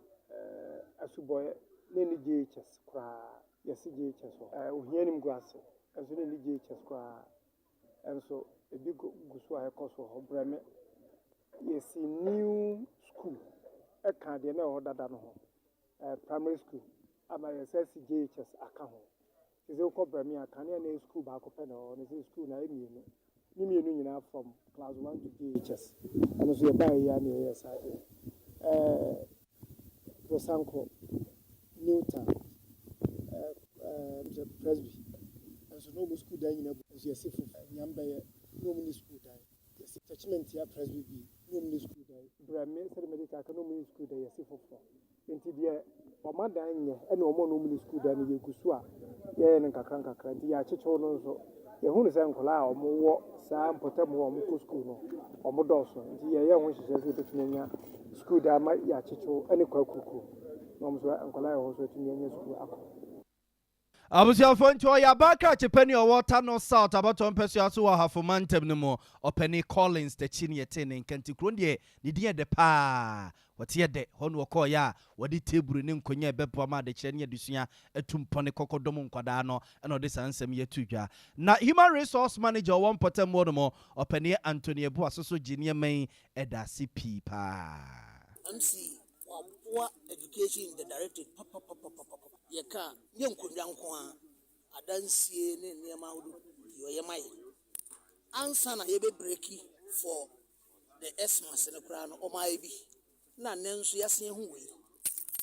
asubɔeɛ na ɛnni JHS koraa, yɛasi JHS hɔ. Ohia animguase nso na ɛnni JHS koraa. Nso ebi gu so a ɛkɔ so wɔ hɔ. Brɛ me. Yɛsi new school ɛka deɛ na ɛwɔ hɔ dada no ho. Primary school ama yɛsan si JHS aka ho. Te sɛ wokɔ Brɛ me a, kanea na ɛyɛ school baako pɛ na ɛwɔ hɔ. Na sɛ school no ayɛ mmienu. Ne mmienu nyinaa from class 1 to JHS. Ɛno nso yɛbaeɛ yi ara na yɛyɛɛ saa deɛ. Ɛɛ Bosanko, New Town, ɛɛ Presby nso na wɔn sukuu dan nyinaa bu nso yɛsi foforɔ. Nyambɛyɛ na wɔn nni sukuu dan yɛsi Techimantia Presby bi na wɔn nni sukuu dan. Brɛme sɛdeɛ mede kan aka na wɔn nni sukuu dan yɛsi foforɔ. Nti deɛ wɔn adan nyɛ ɛne wɔn a wɔn nni sukuu dan no yɛgu so a yɛyɛ no nkakra nkakra nti yɛakyekyew no nso. Yɛhunu sɛ nkwadaa a wɔwɔ saa mpɔtam hɔ a wɔkɔ sukuu no wɔdɔɔso nti yɛyɛ ho nhyehyɛe sɛ yɛbɛtumi anya sukuu dan ama yɛakyekyew ne kwakurukuru na wɔn nso nkwadaa a ɛwɔ hɔ nso atumi anya sukuu akɔ. Abusuafoɔ nti ɔyɛ aban krakye panin a ɔwɔ Tano South abatoɔ mpɛsoa so wɔ Ahafo mantam no mu. Ɔpanin Collins Takyi na yɛtee ne nka nti kuro no deɛ ne din yɛ dɛ paa. Wɔte yɛ dɛ. Hɔ na wɔkɔeɛ a wɔde teeburu ne nkonnwa a ɛbɛboa ma adekyerɛ ne adesua atu mpɔn kɔkɔdɔm nkwadaa no na ɔde saa nsɛm yi ato dwa. Na Human Resource Manager a ɔwɔ mpɔtam hɔ nom, Ɔpanin Anthony Abuah nso gye nneɛma yi da ase pii paa. MC waboa education in the directorate papapapapapa. Yɛka a, nyɛ nkonnwa nko ara, adansie ne nneɛma ahodoɔ pii ɔyɛ ma yɛn. Ansa na yɛbɛ breaki for the Xmas no koraa no, ɔmaa bi. Na nnɛ nso yɛasan ahu wei.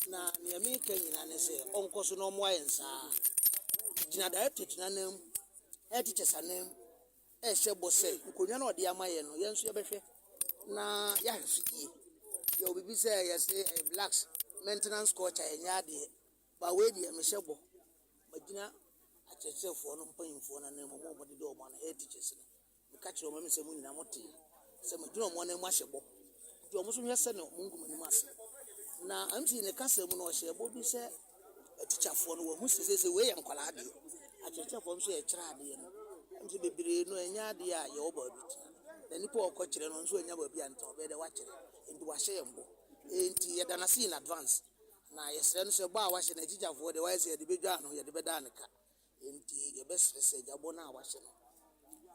Na nea meka nyinaa ne sɛ ɔnkɔ so na ɔmmoa yɛn saa. Megyina directorate no ananmu, head teachers ananmu rehyɛ bɔ sɛ nkonnwa no a ɔde ama yɛn no, yɛn nso yɛbɛhwɛ na yɛahwɛ so yie. Yɛwɔ biribi sɛ yɛse ɛyɛ blacks maintenance culture ɛnyɛ adeɛ, but wei deɛ mehyɛ bɔ. Magyina akyerɛkyerɛfoɔ no mpanyinfoɔ no ananmu, wɔn a wɔdeda wɔn ano, head teachers no. Meka kyerɛɛ wɔn, sɛ mo nyinaa motee sɛ magyina wɔn ananmu ahyɛ bɔ. Nti wɔn nso nhwɛ sɛdeɛ wɔngu m'anim ase. Na MC ne kasa mu no, ɔhyɛɛ bɔ bi sɛ atikyafoɔ no, wɔahu sɛ seesei wei yɛ nkwadaa adeɛ. Akyerɛkyerɛfoɔ nso yɛkyerɛ adeɛ no, ɛm sɛ bebree no ɛnyɛ adeɛ a yɛwɔ baabi tena. Na nipa a ɔkɔkyerɛ no nso anya baabi antena, ɔbɛyɛ dɛ wakyerɛ. Nti wahyɛ yɛn bɔ. Nti yɛda no ase in advance. Na yɛsrɛ no sɛ bɔ a wahyɛ no atikyafoɔ deɛ wayɛ sɛ yɛde bɛdwa no, yɛde bɛda ne ka. Enti yɛbɛsrɛ sɛ Agya bɔ no a wahyɛ no,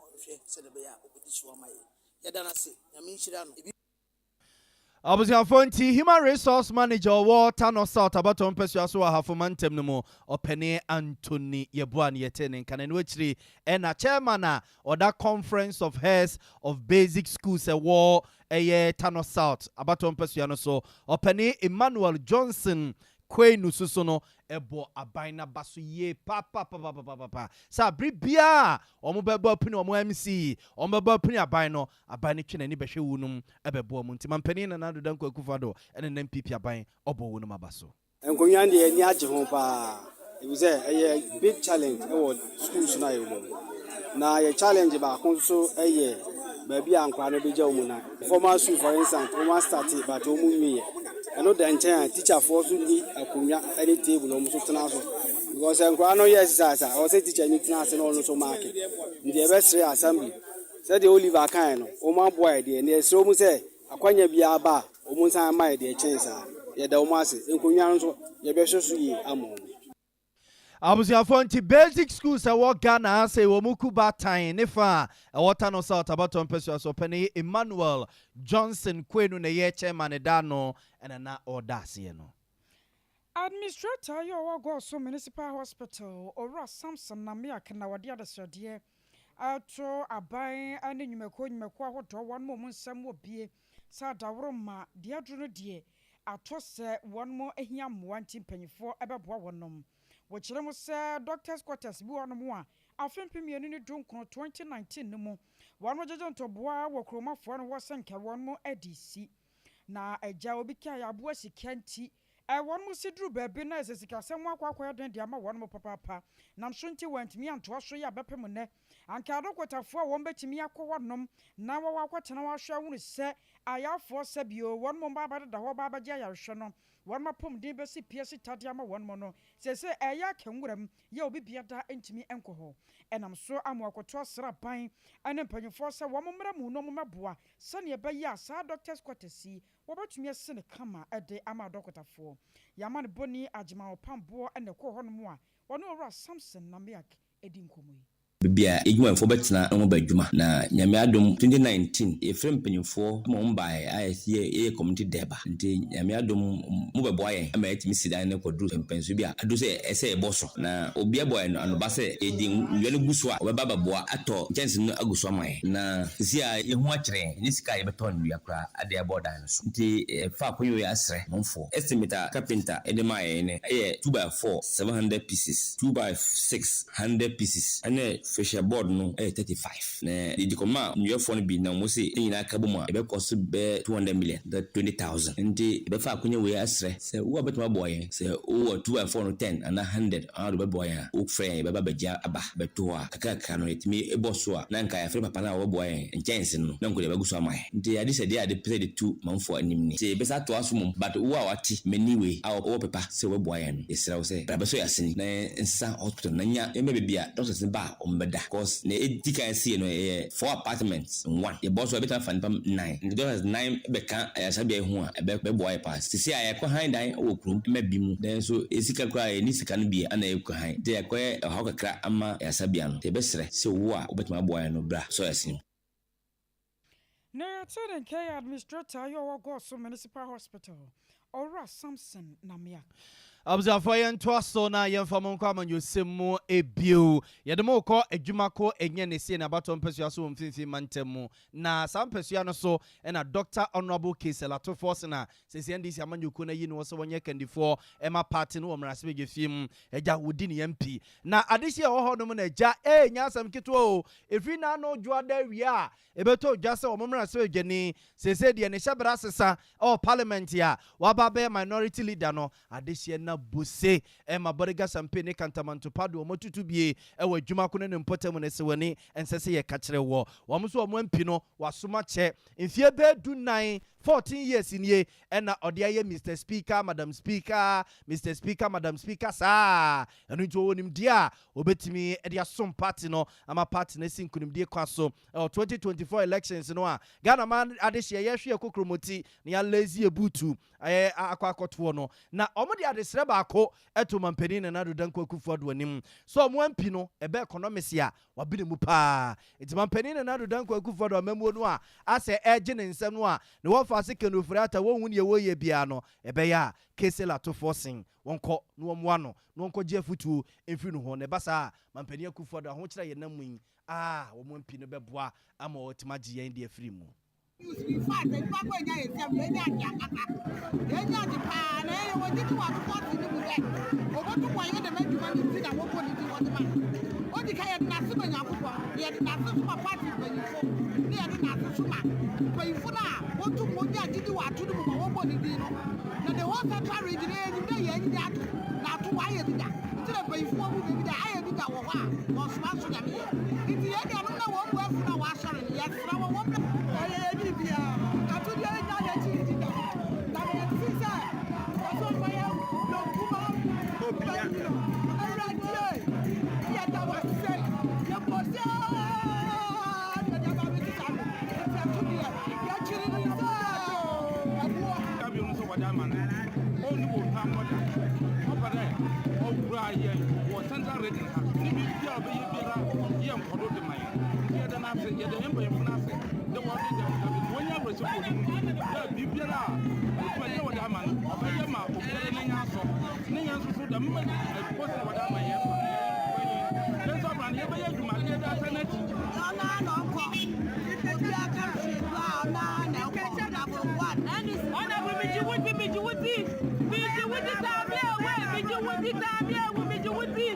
ɔnhwɛ sɛdeɛ ɛbɛyɛ a ɔbɛdi so ama yɛn. Yɛda no ase. Nyame nhyira no. Ebi. Abusuafoɔ nti, Human Resource Manager ɔwɔ Tano South abatoɔ mpasua so wɔ Ahafo mantam no mu, Ɔpanin Anthony Yeboah na yɛtee ne nka na ɛno akyiri ɛna Chairman a ɔda Conference of Heads of Basic Schools ɛwɔ ɛyɛ Tano South abatoɔ mpasua no so, Ɔpanin Emmanuel Johnson Quaye no so no bɔ aban no aba so yie papapapapapa sɛ bere biara a wɔbɛbɔ apini wɔn MC, wɔbɛbɔ apini aban no, aban no twe n'ani bɛhwɛ wunom bɛboa mu. Nti Mampanin Nana Addo Dankwa Akufo-Addo ne ne NPP aban ɔbɔ wunom aba so. Nkonnwa no deɛ ani agye ho paa efisɛ ɛyɛ big challenge wɔ schools no a yɛwɔ mu no. Na yɛ challenge baako nso yɛ baabi a nkwadaa no bɛgya wɔn nan. Formal school for instance, wɔn astate but wɔn nwieɛ. Ɛno da nkyɛn a teacherfoɔ nso nni akonnwa ne table wɔn nso tena so. Because sɛ nkwadaa no yɛ exercise a, ɛwɔ sɛ teacher ni tena ase na ɔno nso maake. Nti yɛbɛsrɛ assembly sɛdeɛ Oliver kaeɛ no, wɔn aboa yɛ deɛ, na yɛsrɛ wɔn sɛ akwanya biara ba a, wɔn nsan mma yɛ deɛ ɛkyɛn saa. Yɛda wɔn ase. Nkonnwa no nso, yɛbɛhwɛ so yie ama wɔn. Abusuafoɔ nti basic schools ɛwɔ Ghana ha sei wɔn ku baatan ne fa a ɛwɔ Tano South abatoɔ mpɛsua so ɔpanin Emmanuel Johnson Kwenu na ɛyɛ chairman da ano ɛna na ɔreda aseɛ no. Administrator yi a ɔwɔ Goaso Municipal Hospital, Owura Samson Namiak na ɔde adesrɛdeɛ ato aban ne nnwumakuo nnwumakuo ahodoɔ wɔn a wɔn nsam wɔ bie sɛ adaworo ma deɛ aduru no deɛ atɔ sɛ wɔn hia mmoa nti mpanyinfoɔ bɛboa wɔnom. Wɔkyerɛ mu sɛ doctors quarters bi wɔ hɔnom a afe 2019, 2019 no mu wɔn gyegye ntoboa wɔ kuromafoɔ no hɔ sɛ nka wɔn de si. Na agya obi kae aboa sika nti wɔn mo si duru baabi na ɛsɛ sikasɛm ho akɔ akɔyɛ den de ama wɔn mo papaapa. Nam so nti wɔantumi antoa so yɛ abɛpem nnɛ. Anka adɔkotafoɔ a wɔn bɛtumi akɔ hɔnom na wɔwɔ akɔtena hɔ ahwɛ ahunu sɛ ayarefoɔ sɛ bio wɔn mo mma abɛdeda hɔ ba abɛgye ayarehwɛ no wɔn apɔmuden bɛsi pia si tadeɛ ama wɔn mo no seesei ɛyɛ aka nwuram yɛ obi biada ntumi nkɔ hɔ. Ɛnam so ama wɔakɔto asraban ne mpanyinfoɔ sɛ wɔn mmra mu na wɔn mmɛboa sɛnea ɛbɛyɛ a saa doctors quarters yi wɔbɛtumi asi ne kama de ama adɔkotafoɔ. Yɛama no bɔni Agyemang Ɔpamboɔ na ɛkɔɔ hɔnom a wɔne Owura Samson Namiak di nkɔmmɔ yi. Baabi a edwumayɛfoɔ bɛtena na wɔaba adwuma. Na Nyame adom 2019 yɛfrɛ mpanyinfoɔ ma wɔn baeɛ a yɛse yɛyɛ community durbar nti Nyame adom mo bɛboa yɛn ma yɛatumi si dan no kɔduru mpɛnso bi a aduru sɛ ɛsɛ yɛbɔ so. Na obi abɔ yɛn anoba sɛ yɛde nnua no gu so a ɔbɛba abɛboa atɔ nkyɛnse no agu so ama yɛn. Na seesei a yɛn ho akyere yɛn, yɛnni sika a yɛbɛtɔ nnua koraa de abɔ dan no so. Nti yɛfa akwanya wei asrɛ manfoɔ. Estimate a carpenter de maa yɛn no yɛ two by four, 700 pieces, two by six, 100 pieces, ɛne fascia board no yɛ 35. Na yɛde kɔmaa nnuafoɔ no bi na wɔse ne nyinaa ka bom a ɛbɛkɔ so bɛyɛ 200 million, that 20,000. Nti yɛbɛfa akwanya wei asrɛ sɛ wo a wobɛtumi aboa yɛn, sɛ wowɔ two by four no 10 anaa 100 anaa wode bɛboa yɛn a, wofrɛ yɛn yɛbɛba abɛgye aba bɛto hɔ a, kakrakra no yɛtumi bɔ so a na nka yɛafrɛ papa no a ɔbɛboa yɛn nkyɛnse no na nko de abɛgu so ama yɛn. Nti adesrɛdeɛ a yɛde pɛ sɛ yɛde tu manfoɔ anim ni. Sɛ yɛbɛsan atoa so mmom but wo a wate m'ani wei a wowɔ pɛ pa sɛ wobɛboa yɛn no, yɛsrɛ wo sɛ bra bɛsɔ yɛn asene na yɛnsesa hospital no na nya yɛmmɛ baabi a doctors no ba a wɔbɛda cause nea ɛdi kan sie no ɛyɛ four apartments in one. Yɛbɔ so a yɛbɛtumi afa nnipa nnan nti doctors nnan bɛka ayaresabea yi ho a ɛbɛboa yɛn paa. Seesei a yɛkɔ han dan wɔ kurom ma bi mu nanso yɛn sika koraa yɛnni sika no bi a na yɛkɔ han nti yɛakɔyɛ ɔhaw kakra ama ayaresabea no nti yɛbɛsrɛ sɛ wo a wobɛtumi aboa yɛn no bra sɔ yɛn asene mu. Na yɛte ne nka yɛ administrator a ɔwɔ Goaso Municipal Hospital, Owura Samson Namiak. Abusuafoɔ, yɛntoa so na yɛmfa mo nkɔ amanyɔsɛm mu ebio. Yɛde mo kɔ adwuma ko ɛnyɛ ne sie n'abatɔ mpɛsua so wɔ Mfimfini Mantam mu. Na saa mpɛsua no so ɛna Dr Honourable Cassiel Ato Forson a sɛsi NDC amanyɔkuo no ayi no wɔ sɛ wɔnyɛ kandifoɔ ɛma party no wɔ mmarahyɛbadwa fie mu. Agya wɔdi ne MP na adehye a ɛwɔ hɔ nom na agya ɛnya asɛm ketewa o. Ɛfiri n'ano dwoada awie a ɛbɛtɔ dwa sɛ wɔn mmarahyɛbadwani sɛsɛ deɛ ne hyɛbrɛ asesa ɛwɔ parliament a waba bɛyɛ minority leader no, adehyeɛ na bose ɛma Bolga Sampe ne Kantamantopa de wɔn atutu bie ɛwɔ adwuma ko ne ne mpɔtam no sɛ wɔni ɛnsɛ sɛ yɛka kyerɛ wɔ wɔn nso wɔn MP no wasoma kyɛ mfie bɛɛ 14, 14 years nie ɛna ɔde ayɛ "Mr Speaker, Madam Speaker, Mr Speaker, Madam Speaker" saa. Ɛno nti wɔwɔ nimdeɛ a wɔbɛtumi de asom party no ama party no asi nkonimdie kwa so ɛwɔ 2024 elections no a Ghana man adehyeɛ yɛhwɛ yɛ kokromoti na yɛalezi ebutu ɛyɛ akɔ akɔtoɔ no. Na ɔmo de adesrɛ baako ɛto mampanin Nana Addo Dankwa Akufo-Addo anim so ɔmo MP no ɛbɛ economics a wabene mu paa. Nti mampanin Nana Addo Dankwa Akufo-Addo amamuo no a asɛ ɛgye ne nsɛm no a ne wɔfa ase Ken Ofori-Atta wɔnhu neɛ wɔyɛ biara no, ɛbɛyɛ a Cassiel Ato Forson wɔnkɔ na wɔmmoa no na wɔnkɔgye afotuo mfiri no hɔ. Na ɛba saa a, mampanin Akufo-Addo ahokyerɛ yɛ nam mu yi a wɔn MP no bɛboa ama wɔtumi agye yɛn de afiri mu. In fact, nipa kɔ enya yɛ nsɛm, yɛnya ade ankasa, yɛnya ade paa na yɛyɛ wɔ gyidi wɔ atokɔ ase ne mu dɛ obotum wɔyɛ dɛm adwuma no, nti na wɔbɔ ne din wɔde ma no. Odi ka, yɛde n'ase ma Nyankopɔn, na yɛde n'ase so ma party mpanyinfo, na yɛde n'ase so ma mpanyinfo no a wɔtum wɔnya gyidi wɔ ato no mu ma wɔbɔ ne din no. Na the whole Central Region, yɛnyim dɛ yɛn nyini ato na ato wɔayɛ bi da, nti na mpanyinfo wɔ mu baabi dɛ ayɛ bi da wɔ hɔ a wɔsoma nso Nyame yɛ. Nti yɛn nuanom na wɔn mu afu na wɔasɔre no, yɛsrɛ wɔ wɔn ɛyɛ yɛ biribiara ato deɛ ɛnya n'akyi di da na yɛte sɛ ɔsɔ ɔyɛ nɔnkuma panyin no. Awurade, yɛda wase, yɛbɔ sɛ yɛde aba abɛti saa no. Nti ato deɛ yɛkyere no sɛ ɛboɔ Dabi no sɛ wɔde ama no, ɔnni wɔ hwammɔ da. Ɔpɛ dɛ ɔwura yɛn wɔ Central Region ha ne biribia a ɔbɛyɛ biara yɛ nkɔdo de ma yɛn. Nti yɛda no ase, yɛda yɛn mpanyimfo no ase dɛ wɔde dɛm dabi no wɔnya awerɛhyɛ wɔ ne mu dɛ biribiara a dwumadie a wɔde ama no, ɔbɛyɛ ma obiara n'anya asɔ ne yɛn nso so dɛm post a wɔde ama yɛn yɛn nso abra no, yɛbɛyɛ adwuma ne yɛde asa n'akyi. Ɔna na ɔkɔ obi aka hwee do a, ɔna na ɛkɔ number one. Honorable, megye wo di, megye wo di, megye wo di taame ewe, megye wo di taame ewu, megye wo di.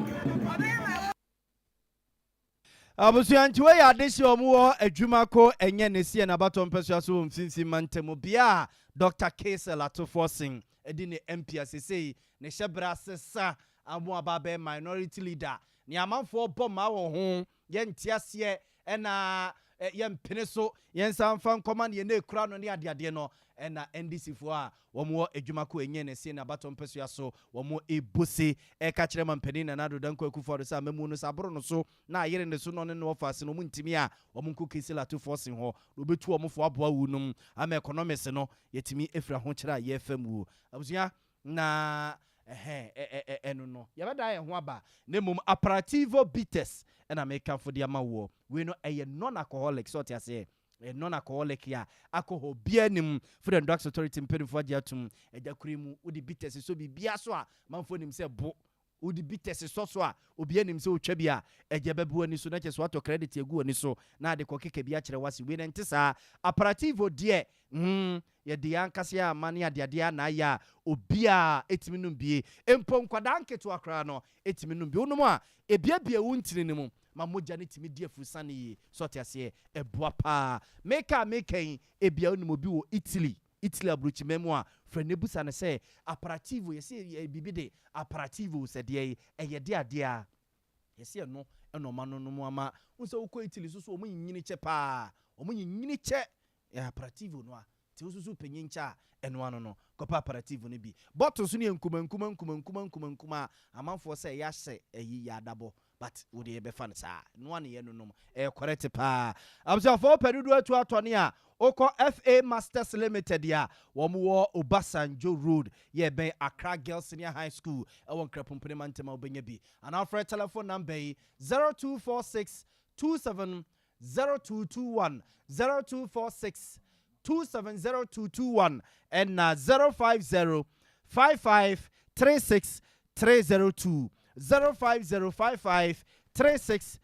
Abusua, nti wei yɛ adehye a wɔwɔ adwuma ko ɛnyɛ ne seɛ n'abatɔ mpɛsua so wɔ Mfimfini Mantam bea a Dr Cassiel Ato Forson ɛdi ne MP a sesei ne hyɛbrɛ asesa amo aba bɛyɛ minority leader ne amanfoɔ bɔ mmaa wɔ ho. Yɛnte aseɛ ɛna yɛmpene so, yɛnsa mfa nkɔma ne yɛn ekura no ne adeadeɛ no. Ɛna NDC foɔ a wɔn wɔ adwuma ko ɛnyɛ ne se n'abatɔ mpɛsua so wɔn ebose ɛka kyerɛ mampanin Nana Addo Dankwa Akufo-Addo sɛ amamu no sɛ aboro no so na ayere ne so na ɔne no wɔfa ase no, wɔn ntumi a wɔn nkɔ Cassiel Ato Forson hɔ na obetu wɔn fo aboa wu nom ama economics no yɛtumi efiri ahokyerɛ a yɛfɛ mu. Abusua, na ɛhɛn ɛ ɛno no yɛbɛda yɛn ho aba. Na mmom Aperitivo bitters ɛna mekamfo de ama woɔ. Wei no ɛyɛ non alcoholic sɛ ɔte aseɛ, ɛyɛ non alcoholic a alcohol biara nim. Food and Drugs Authority mpanimfoɔ agye atum. Ɛgya kure mu wode bitters so biribiara so a manfoɔ nim sɛ bo wode bitters sɔ so a obiara nim sɛ wotwa bi a ɛgya bɛbu w'ani so na kyɛ sɛ watɔ credit agu w'ani so na ade kɔ keka bi akyerɛ wase. Wei no nte saa. Aperitivo deɛ, yɛde yɛn ankasa ama ne adeadeɛ ana ayɛ a obiara ɛtumi nom bie, mpo nkwadaa nketewa koraa no ɛtumi nom bie. Wonom a ebiebie wo ntini no mu ma mogya no tumi di afurusane yie so ɔte aseɛ. Ɛboa paa. Meka a meka yi, ebia wonim obi wɔ Italy, Italy aburokyima mu a, frɛ ne busa no sɛ Aperitivo yɛsɛ yɛ biribi de Aperitivo sɛ deɛ yi ɛyɛ de adeɛ a yɛsɛ ɛno ɛna ɔma no nom ama wo sɛ wokɔ Italy so so ɔmo nyinyini kyɛ paa, ɔmo nyinyini kyɛ. Yɛ Aperitivo no a nti wo soso panyin kyɛ a, ɛno ano no kɔpɛ Aperitivo no bi. Bottle so no yɛ nkuma nkuma nkuma nkuma nkuma nkuma a amanfoɔ sɛ ɛyɛ ahyɛ ɛyi yɛ adabɔ, but wode yɛbɛfa no saa noa ne yɛ nonom ɛyɛ correct paa. Abusuafoɔ, pɛ dodoɔ atu atɔ ne a wokɔ FA Masters Limited a wɔn wɔ Obasanjo Road, yɛ bɛn Accra Girls Senior High School ɛwɔ Nkrapompene mantam a wobɛnya bi, anaa frɛ telephone number yi: 0246 27 0221, 0246 270221, ɛna 050 55 36 302 05055 36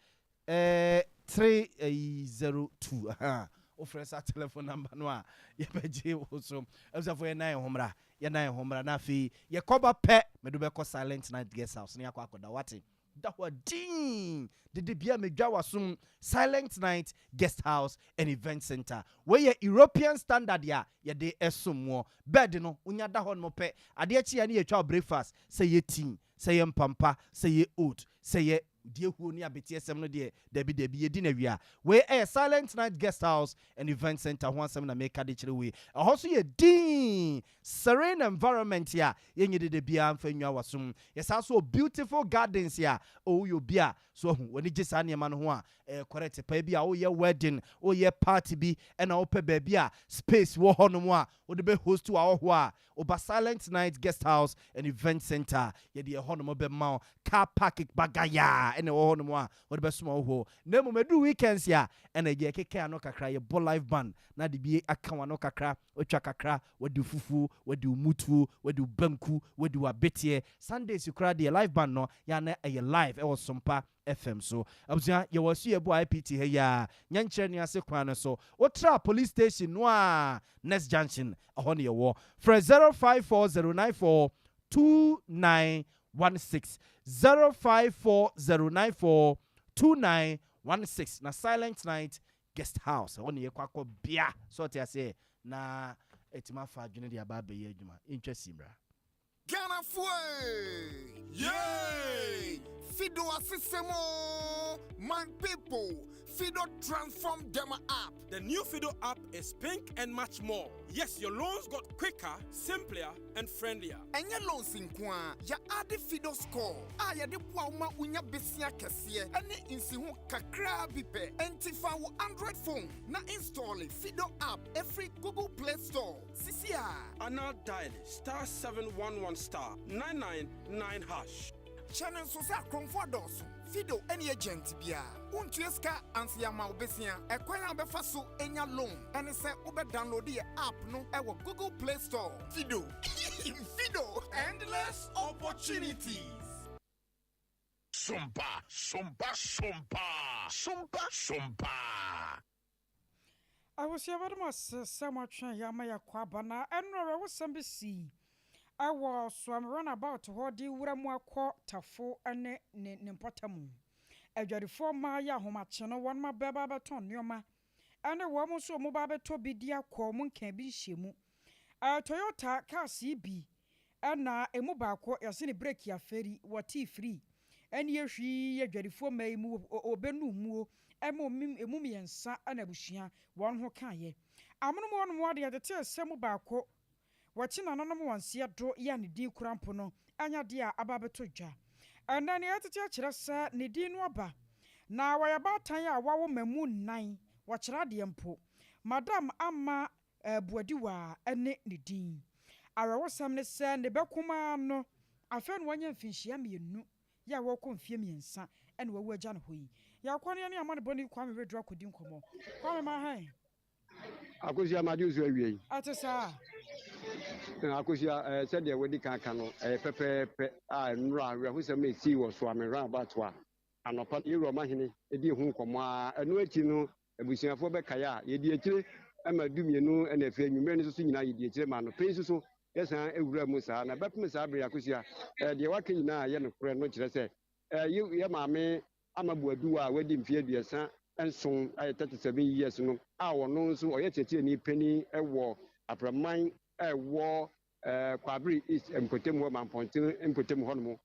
eh, 302 aha wofrɛ saa telephone number no a yɛbɛgye wo so. Abusuafoɔ, yɛnan yɛn ho mmra, yɛnan yɛn ho mmra, na afei yɛkɔba pɛ mede wobɛkɔ Silent Night Guest House na yɛakɔ akɔda. Wate da hɔ a din dede bia medwa wasom. Silent Night Guest House and Event Center, wei yɛ European standard a yɛde ɛsom wɔ bed no. Wonya da hɔ nom pɛ, adeɛ kye a ne yɛtwa wo breakfast, sɛ yɛ tea, sɛ yɛ mpampa, sɛ yɛ oat, sɛ yɛ deɛ huo ne abeteɛsɛm no deɛ, dabi dabi, yɛdi no awia. Wei ɛyɛ Silent Night Guest House and Event Center ho asɛm na meka de kyerɛ wei. Ɛhɔ nso yɛ din serene environment a yɛnyɛ dede biara mfa nnwa wasom. Yɛsan so wɔ beautiful gardens a ɔwoyɛ obi a so ahu w'ani gye saa nneɛma no ho a, ɛyɛ correct paa bi a woyɛ wedding, woyɛ party bi, ɛna wopɛ baabi a space wɔ hɔnom a wode bɛ host wɔ a, woba Silent Night Guest House and Event Center, yɛde ɛhɔnom bɛma wo. Car park bagaya ɛna ɛwɔ hɔnom a wode bɛsoma wo hɔ. Na mmom ɛduru weekends a, ɛna ɛgye ɛkeka ano kakra, yɛbɔ live band na de bi aka wano kakra, watwa kakra, wadi fufuo, wadi mutuo, wadi banku, wadi wabeteɛ. Sundays koraa deɛ, live band no yɛana ɛyɛ live ɛwɔ Sompa FM so. Abusua, yɛwɔ so yɛbɔ IPT ha yi a nyɛnkyerɛ ne ase kwan no so, wotra police station no a, next junction ɛhɔ ne yɛwɔ. Frɛ 054094 2916, 054094 2916, na Silent Night Guest House ɛhɔ ne yɛkɔ akɔ bea sɛ ɔte aseɛ na ɛtumi afa adwene de aba abɛyɛ adwuma. Ntwa si mmra. Ghana fue! Yay! Fido asisemo! My people, Fido transform them app. The new Fido app is pink and much more. Yes, your loans got quicker, simpler, and friendlier. Ɛnyɛ loans nko a, yɛade Fido Score a yɛde boa wo ma wonya besia kɛseɛ ɛne nsiho kakraa bi pɛ. Enti fa wo Android phone na install Fido app ɛfiri Google Play Store. Sisi a. And now dial *711*999#. Hyɛ no nso sɛ akorɔmfoɔ dɔɔso. Fido ɛne agent biara wontua sika ansa yɛama wo besia. Ɛkwan a wobɛfa so anya loan ɛne sɛ wobɛdownload yɛ app no ɛwɔ Google Play Store. Fido, Fido, endless opportunities. Sompa, sompa, sompa, sompa, sompa. Abusua, bɛdom ase sɛ moatwɛn yɛ ama yɛakɔ aba. Na ɛno awerɛwosɛm bi sii ɛwɔ Suame roundabout hɔ de wura mu akɔ Tafo ne ne mpɔtam. Adwadifoɔ mmaa yɛ ahomakye no, wɔn ma bɛba bɛtɔn nneɛma, ɛne wɔn nso wɔn ba bɛtɔ bi di akɔ wɔn nkan bi nhyɛmu. Toyota cars yi bi ɛna emu baako yɛsɛ ne brake aferi, wɔte firi ɛne ehwi adwadifoɔ mmaa yi mu ɔbɛnu muo ɛma emu mmiɛnsa ɛna abusua wɔn ho kaeɛ. Amonom wɔn mu adeɛ tete ɛsɛ mu baako wɔkyi nananom wɔn nseɛ do yɛ ne din kura mpo no anya deɛ a aba abɛtɔ dwa. Ɛnna nea ɛtete akyerɛ sɛ ne din no aba na wɔyɛ baatan a wawo mmamu nnan, wɔkyerɛ adeɛ mpo. Madam Ama Buadiwa ne ne din. Awerɛwosɛm ne sɛ ne bɛkumaa no afei no wɔnyɛ mfinhyia 2 yɛ a wɔrekɔ mfie 3 ɛna wawu agya ne hɔ yi. Yɛakɔ no yɛne amanebɔne Kwame Reduru akɔdi nkɔmmɔ. Kwame, ma hɛn. Akosua, magye nso awie yi. Ɛte saa. Akosua, sɛdeɛ wɔdi kan ka no, ɛyɛ pɛpɛɛpɛ a nnora awerɛhosɛm a ɛsii wɔ Soame roundabout a anɔpa no yɛwura ɔmahene ɛdi ho nkɔmmɔ a, ɛno akyi no abusuafoɔ bɛkaeɛ a yɛdi akyire ma 12, ɛna afei anwummerɛ no nso so nyinaa yɛdi akyire ma anɔpa yi nso so yɛsan awura mu saa. Na bɛpem saa bere, Akosua, deɛ waka nyinaa yɛ nokorɛ no kyerɛ sɛ yɛ maame Ama Buaduwa a wadi mfeɛ 37 ayɛ 37 years no a ɔno nso ɔyɛ kyerɛkyerɛni panin wɔ Apraman a ɛwɔ Kwabere East mpɔtam hɔ, Mampɔnten mpɔtam hɔnom,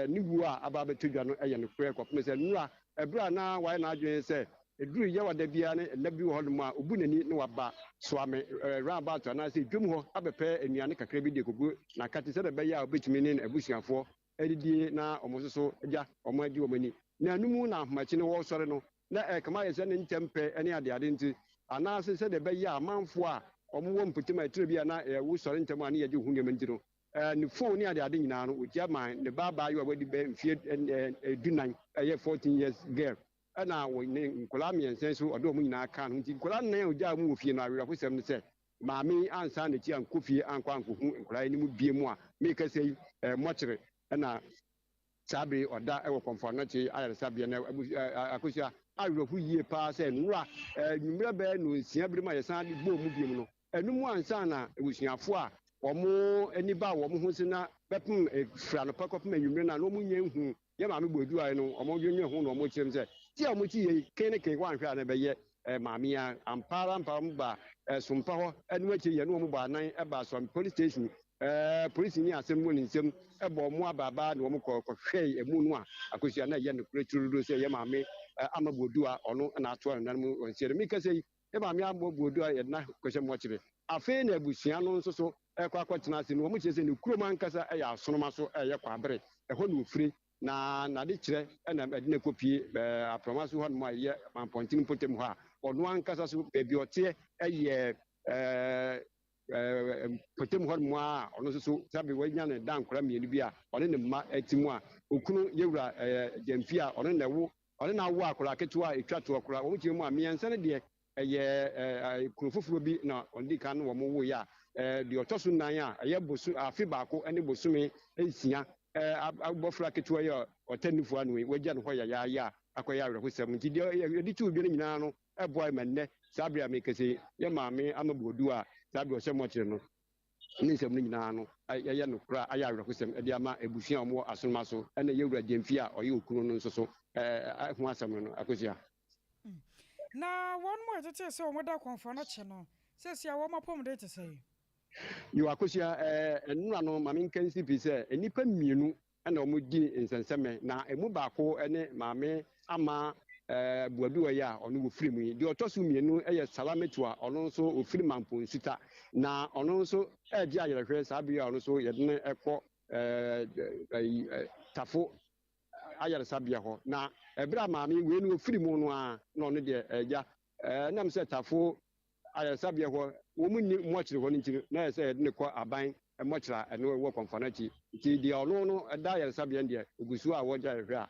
ne wuo a aba abɛtɔ dwa no yɛ nokorɛ kɔpem sɛ nnora ɛberɛ a na wayɛ n'adwene sɛ ɛduru Yawada biara ne nna bi wɔ hɔnom a ɔbu n'ani na waba Soame roundabout anaasɛ dwam hɔ abɛpɛ nnuane kakra bi de kɔgu n'akate sɛdeɛ ɛbɛyɛ a ɔbɛtumi ne n'abusuafoɔ adidie na wɔn nso so agya wɔn agye wɔn ani. Na ɛno mu na ahomakye no wɔresɔre no, na ɛrekama ayɛ sɛ ne ntɛm pɛ ne adeade nti, anaase sɛdeɛ ɛbɛyɛ a amanfoɔ a wɔwɔ mpɔtam a ɛtire bi a na wosɔre ntɛm a ne yɛgye wo ho nneɛma nti no, ne phone ne adeade nyinaa no, wɔgya maa ne ba abaayewa a wadi bɛyɛ mfeɛ 14, ɛyɛ 14 years girl, ɛna ne nkwadaa mmiɛnsa nso ɔde wɔn nyinaa kaa no ho. Nti nkwadaa nnan a ɔgyaa mu wɔ fie no, awerɛhosɛm ne sɛ Maame yi ansan n'akyi ankɔ fie ankɔ ankɔhu nkwadaa yi no mu biom a merekasa yi, mɔkyere na saa bere yi ɔda wɔ Kɔmfo Anɔkye ayaresabea na Akosua awerɛho yie paa sɛ nnora anwummerɛ bɛyɛ nnɔnsia bere mu a yɛsan de bɔɔ mu biom no, ɛno mu ansa na abusuafoɔ a wɔn ani baa wɔn ho so na bɛpem firi anɔpa kɔpem anwummerɛ no a na wɔn nnya nhuu yɛn maame Boaduae no, wɔn dwennwen ho na wɔn kyerɛ mu sɛ ti a wɔn ti yɛ yi ken ne ken wɔanhwɛ a na ɛbɛyɛ maame yi ara. Ampa ara ampa ara wɔn baa Sompa hɔ ɛno akyire yɛne wɔn bɔɔ anan baa Suame police station. Polisini a asɛm wɔ ne nsam bɔɔ wɔn abaabaa na wɔn kɔ kɔhwɛe ɛmu no a Akosua na ɛyɛ nokorɛ turodoo sɛ yɛn maame Ama Boadua ɔno na atoa ne nan mu wɔ nseɛ no. Mekasa yi yɛn maame Ama Boadua yɛde no akɔhyɛ mɔkyere. Afei na abusua no nso so rekɔ akɔtena ase no, wɔkyerɛ sɛ ne kurom ankasa yɛ Asonoma so ɛyɛ Kwaabere, ɛhɔ na ɔfire, na n'adekyerɛ na ɛde no kɔpue Aprɔma so hɔnom a ɛyɛ Mampɔntene mpɔtam hɔ a ɔno ankasa so baabi a ɔteɛ yɛ mpɔtam hɔnom a ɔno nso so sɛbe wanya ne dankora mmienu bi a ɔne ne mma te mu a okunu Yɛwura Gyamfi a ɔno na ɛwo ɔne no awo akwadaa ketewa a ɛtwa toɔ koraa wɔn kyerɛ mu a mmiɛnsa no deɛ Ɛyɛ kuro foforɔ bi na wɔdi kan ne wɔn woeɛ a deɛ ɔtɔ so nnan a ɛyɛ boso afe baako ne bosome nsia abɔfra ketewa yi a ɔtɛ nufoɔ ano yi wɔagya no hɔ yayaaya a akɔyɛ awerɛhosɛm nti deɛ yɛde too dwa no nyinaa no boae ma nnɛ saa berɛ a mekasa yi yɛ maame Ama Boadu a saa berɛ ɔhyɛ mɔkyere no ne nsɛm no nyinaa no yɛ nokorɛ a ayɛ awerɛhosɛm de ama abusua a wɔwɔ Asonoma so ne Yɛwura Gyamfi a ɔyɛ okunu no nso so ho asɛm no Akosua. Na wɔn a ɛtetee sɛ wɔda akɔmfoɔ no akyi no, seesei a wɔn apɔmuden te sɛn? Yo, Akosua, nnora no ma menka nsi pi sɛ nnipa mmienu na wɔdi nsɛnsɛmɛ, na ɛmu baako ne Maame Ama Boaduwa yi a ɔno wɔfiri mu yi. Deɛ ɔtɔ so mmienu yɛ Salamatu a ɔno nso ɔfiri Mampo Nsuta, na ɔno nso regye ayerɛhwɛ saa bere yi a ɔno nso yɛde no kɔ Tafo ayaresabea hɔ. Na ɛberɛ a maame wei no ɔfiri mu no ara na ɔno deɛ agya ɛnam sɛ Tafo ayaresabea hɔ wɔn nni mmɔkyere hɔ no nti no, na ɛyɛ sɛ yɛde no kɔ aban mmɔkyere a ɛno ɛwɔ Kɔmfɔ akyi. Nti deɛ ɔno no ɛda ayaresabea no deɛ, ɔgu so a wɔgya ayarehwɛ a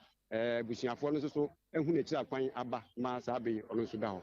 abusuafoɔ no nso so ahu n'akyiri akwan aba ma saa bere yi ɔno nso da hɔ.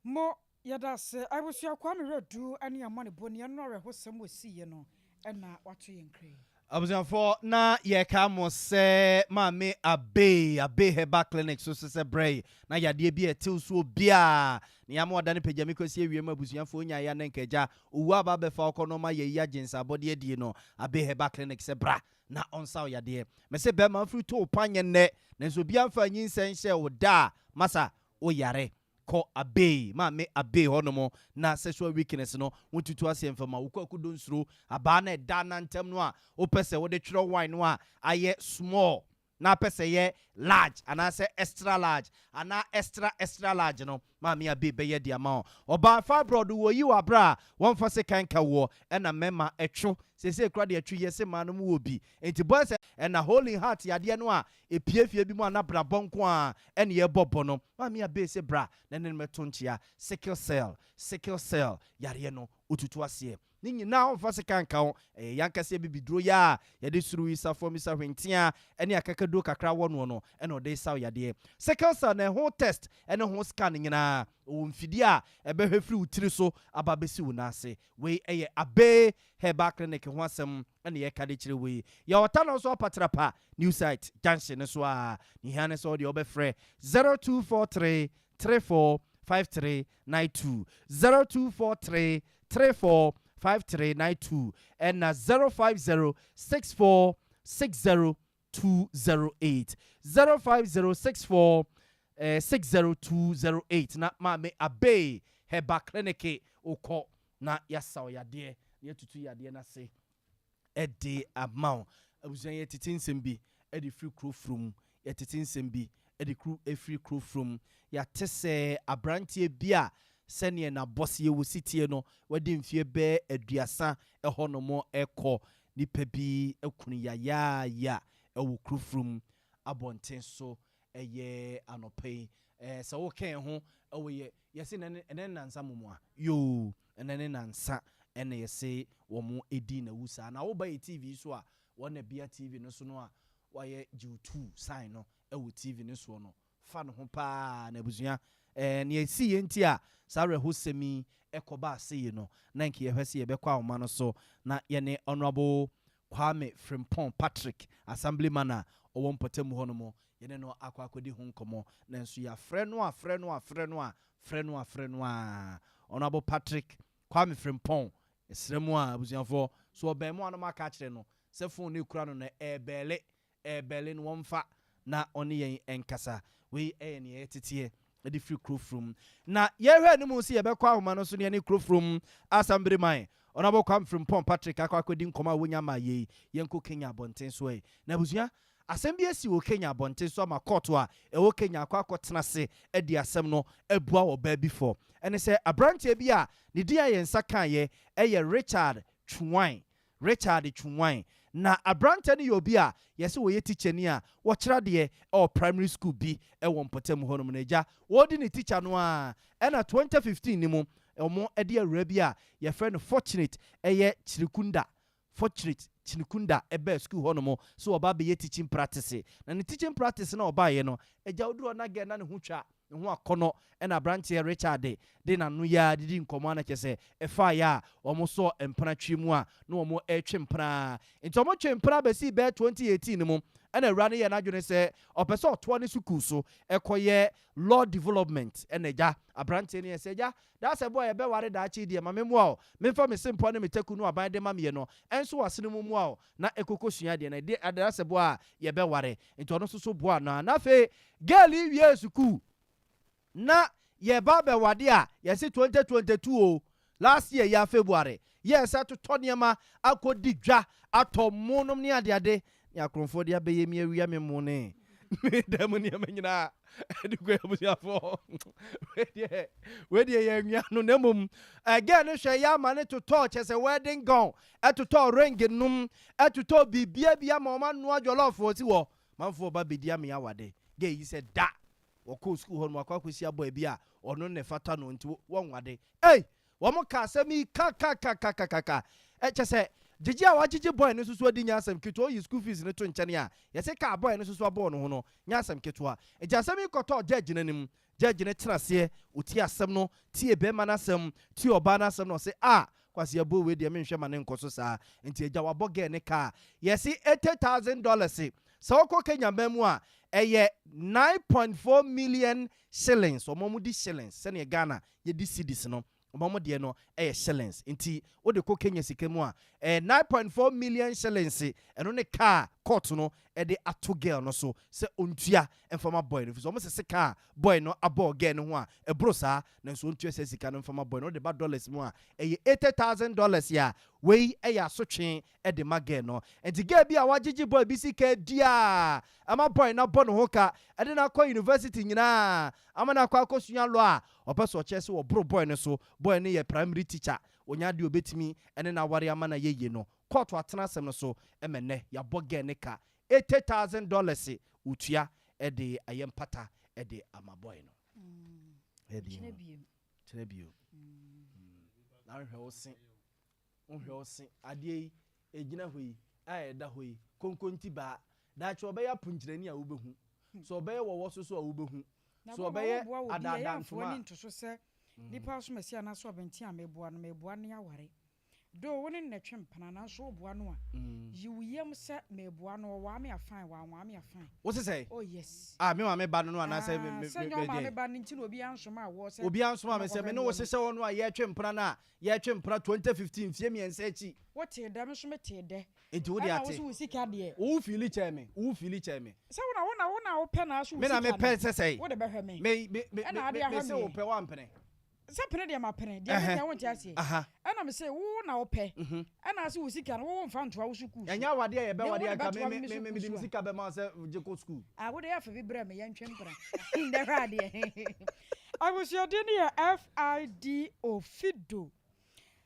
Mo, yɛda ase. Abusua Kwame Werɛdu ne amanebɔ ni ɛno awerɛhosɛm wɔ siiɛ no na wato yɛn kra yi. Abusuafoɔ na yɛka mo sɛ maame Abey, Abey Herbal Clinic so sesɛ brɛ yi na yadeɛ bi a ɛtew soɔ biaa na yɛama wadane pagyame kwasi awie ma abusuafoɔ nya ya ne nka agya owu aba abɛfa wokɔ no ma yɛyi agye nsa abɔdeɛ adie no Abey Herbal Clinic sɛ bra na ɔnsa wo yadeɛ. Mese bɛɛma mfiri to wo pa nyɛ nnɛ nanso obiaa mfaa nyinsɛn nhyɛɛ wo da a masa wo yare. Kɔ Abey, Maame Abey hɔ nom na sexual weakness no wo ntutu aseɛ mfa ma wo kwaku donsuro abaa no a ɛda nantam no a wopɛ sɛ wode twerɛ wine no a ayɛ small na apɛ sɛ ɛyɛ large anaasɛ extra large anaa extra extra large no Maame Abey bɛyɛ de ama wo. Ɔbaa fibroid wɔ yi wɔ aberɛ a wɔmfa sekan nka woɔ ɛna mmarima ɛtwo seesei koraa deɛ ɛtwo yɛ se mmaa no mu wɔ bi nti boys ɛna hole in heart yadeɛ no a Epue fie bi mu a na brabɔ nko ara ɛne yɛbɔ bɔ no, Maame Abey se bra na ne no mɛto nkyea, sickle cell, sickle cell, yareɛ no wotutu aseɛ. Ne nyinaa ɔmfa sekan nka ho, ɛyɛ y'ankasa abibiduro yi a yɛde suru yi, safoa, misa, hwentea ne akakaduro kakra wɔ noɔ no na ɔde resaw yadeɛ. Sickle cell no ɛho test ne ho scan nyinaa ɔwɔ mfidie a ɛbɛhwɛ firi wo tiri so aba abɛsi wo nan ase. Wei yɛ Abey Herbal Clinic ho asɛm na yɛreka de kyerɛ wo yi. Yɛwɔ Tanɔ so Apatrapa New Site junction no so a. Nea ehia ne sɛ wo deɛ wobɛfrɛ 0243 34 5392, 0243 34 5392 ɛna 050 64 60 208, 050 64 60 208 na Maame Abey Herbal Clinic wokɔ na yɛasa wo yadeɛ na yɛatutu yadeɛ no ase de ama wo. Abusua yɛtete nsɛm bi de firi kuro foro mu, yɛtete nsɛm bi de kuru firi kuro foro mu. Yɛate sɛ aberanteɛ bi a sɛdeɛ n'abɔseɛ wɔ si teɛ no, wadi mfeɛ bɛyɛ aduasa hɔ nom rekɔ. Nipa bi aku no yayaaya wɔ kuro foro mu abɔnten so ɛyɛ anɔpa yi. Ɛɛ sɛ woka yɛn ho wɔ yɛ yɛse ɛnɛ ne ɛnɛ ne nansa momoa yoo ɛnɛ ne nansa ɛna yɛse wɔn edi na wu saa na woba yɛ TV so a wɔn na bia TV no so no a wayɛ gyew tuu sign no ɛwɔ TV no soɔ no. fa ne ho paa. Na abusua, ɛɛ nea ɛsiiɛ nti a saa awerɛhosɛm yi kɔbaa sei no, na nka yɛhwɛ sɛ yɛbɛkɔ ahoma no so na yɛne Honourable Kwame Frimpong Patrick, Assemblyman a ɔwɔ mpɔtam hɔnom, yɛne no akɔ akɔdi ho nkɔmmɔ. Nanso yɛafrɛ no a frɛ no a frɛ no a frɛ no a frɛ no a, Honourable Patrick Kwame Frimpong, yɛsrɛ mo a abusuafoɔ, so ɔbɛn mo a na moaka akyerɛ no sɛ phone no ɛkura no no ɛrebɛɛle Ɛrebɛle no wɔmfa na ɔne yɛn nkasa. Wei yɛ nea yɛteteɛ de firi Kurofurom. Na yɛhwɛ anim sɛ yɛbɛkɔ ahoma no so na yɛne Kurofurom Asambiriman Honourable Kwame Frimpong Patrick akɔ akɔdi nkɔmmɔ a wɔnya maa yei. Yɛnkɔ Kenya abɔnten so ɛ. Na abusua, asɛm bi asi wɔ Kenya abɔnten so ama kɔɔto a ɛwɔ Kenya akɔ akɔtena ase adi asɛm no abua ɔbaa bi fɔ. Ɛne sɛ aberanteɛ bi a ne din a yɛn nsa kaeɛ yɛ Richard Chuwine Richard Twumwai. Na aberanteɛ no yɛ obi a yɛse ɔyɛ tikyani a wɔkyerɛ adeɛ wɔ primary school bi wɔ mpɔtam hɔnom. Na agya ɔredi ne tikya no ara ɛna 2015 no mu wɔde awuraa bi a yɛfrɛ no Fortunate ɛyɛ Kyirikunda, Fortunate Kyirikunda baa school hɔnom sɛ ɔba abɛyɛ teaching practice. Na ne teaching practice no a ɔbaeɛ no, agya ɔduru hɔ na girl na ne ho twa. Ne ho akɔnnɔ na aberanteɛ Richard de n'ano yi ara didi nkɔmmɔ a na kyerɛ sɛ ɛfaeɛ a wɔsɔɔ mpena twi mu a na wɔretwe mpena ara. Nti wɔtwee mpena bɛsii bɛyɛ 2018 no mu ɛna awura no yɛɛ n'adwene sɛ ɔpɛ sɛ ɔtoa ne sukuu so kɔyɛ Law Development ɛna agya aberanteɛ no yɛɛ sɛ agya daa sɛ boa yɛbɛware daakye yi deɛ ma memmoa wo memfa me sempɔ ne me taku no aban de ma meɛ no ɛnso w'asene mu mmoa wo na ɛkɔkɔ sua adeɛ na ɛde daa sɛ boa a yɛbɛware nti ɔno nso so boa no ara na afei Girl yi wiee sukuu na yɛba abɛwade a yɛse 2022 o, last year yi ara February yɛɛ sɛ totɔ nneɛma akɔdi dwa atɔ mo nom ne adeade ne akorɔmfoɔ de abɛyɛ mi awia me mo ne me dan mu nneɛma nyinaa de kɔ abusuafoɔ. Wei deɛ wei deɛ yɛ anwia no na mmom girl no hwɛ yɛ ama ne totɔɔ kyɛ sɛ wedding gown ɛtotɔɔ ring nom ɛtotɔɔ biribia bi ama wɔn anoa jollof wɔ si wɔ Manfoɔ ba bɛdi ame awade. Gay yi sɛ da! Wɔkɔɔ sukuu hɔ no wakɔ akɔhyia boy bi a ɔno na ɛfata no nti wɔnwade. Ei! Wɔn ka asɛm yi kakakakakakaka. Ɛ kyɛ sɛ gyegye a wagyegye boy no nso so adi nyɛ asɛm ketewa. Oyi school fees no to nkyɛn a, yɛse ka a boy no nso so abɔɔ ne ho no nyɛ asɛm ketewa. Nti asɛm yi kɔtɔɔ judge no anim. Judge no tena aseɛ, ɔtie asɛm no, tie barima no asɛm, tie ɔbaa no asɛm na ɔse ah! Kwasi abuo wei deɛ menhwɛ ma no nkɔ so saa nti agya wabɔ girl no ka a yɛse $80,000 sɛ wokɔ Kenya man mu a ɛyɛ 9.4 million shillings wɔn wɔn di shillings sɛdeɛ Ghana yɛdi cedis no wɔn wɔn deɛ no ɛyɛ shillings nti wode kɔ Kenya sika mu a ɛyɛ 9.4 million shillings ɛno ne ka a court no de ato girl no so sɛ ɔntua mfa ma boy no ɛfiri sɛ wɔn sese ka a boy no abɔɔ girl no ho a ɛboro saa nanso ɔntua saa sika no mfa ma boy no wode ba dollars mu a ɛyɛ $80,000 a wei yɛ asotwe de ma girl no nti girl bi a wagyegye boy bi sika adi a ɛma boy no abɔ ne ho ka de no akɔ university nyinaa ama no akɔ akɔsua law a ɔpɛ sɛ ɔkyerɛ sɛ ɔboro boy no so boy no yɛ primary teacher ɔnya adeɛ ɔbɛtumi ne no aware ama no ayɛ yie no Kɔɔto atena asɛm no so ma nnɛ yɛabɔ girl no ka $80,000 otua de ayɛ mpata de ama boy no. Kyena bio. Kyena bio. Na wohwɛ wo se, wohwɛ wo se, adeɛ yi ɛgyina hɔ yi a ɛda hɔ yi, konkonti baa, daakye ɔbɛyɛ aponkyerɛni a wobɛhu, sɛ ɔbɛyɛ wɔwɔ so so a wobɛhu, sɛ ɔbɛyɛ adaadantoma a. nto so sɛ nipa asomasi anaasɛ ɔbɛnten a meboa no, meboa no aware. Though wo ne no na ɛtwe mpena nanso woboa no a, yi wo yam sɛ meboa no, ɔwaa me a fine, wanwaa me a fine. Wo se sɛn? Oh yes. Ah, me maame ba no no anaasɛ me Ah, me sɛ me nyɛ wo maame deɛn? ba no nti na obiara nsomaa woɔ sɛ Obiara nsomaa me sɛ me kɔhwɛ ne wo noɔ no. hyehyɛ hɔ no a yɛretwe mpena no a yɛretwe mpena 2015 mfeɛ mmiɛnsa akyi. Wotee dɛ, me nso metee dɛ. Nti wo deɛ Ɛna wo ate. se wo sika deɛ. Wo feeli kyɛn me, wo feeli kyɛn me. Sɛ wo na wo na wo na wopɛ na so wo Me na sika no, mepɛ sɛ sɛn? wode bɛhwɛ me. Me me me Ɛna ade me ahwɛ me se meɛ. wopɛ woampene. Sɛ pene deɛ ma pene, deɛ meka wonte aseɛ. Ɛna me se wo na wopɛ, ɛna ase wo sika no wo mfa ntoa wo sukuu so. Ɛnyɛ awadeɛ a Na wo yɛbɛware de anka bɛtoa me me me me sukuu mede so me a. sika bɛma wo sɛ gye kɔ sukuu. Ah wo deɛ yɛ fa bi brɛ me yɛntwe mpena ndɛ hwɛ adeɛ. Abusua din no yɛ FIDO, Fido.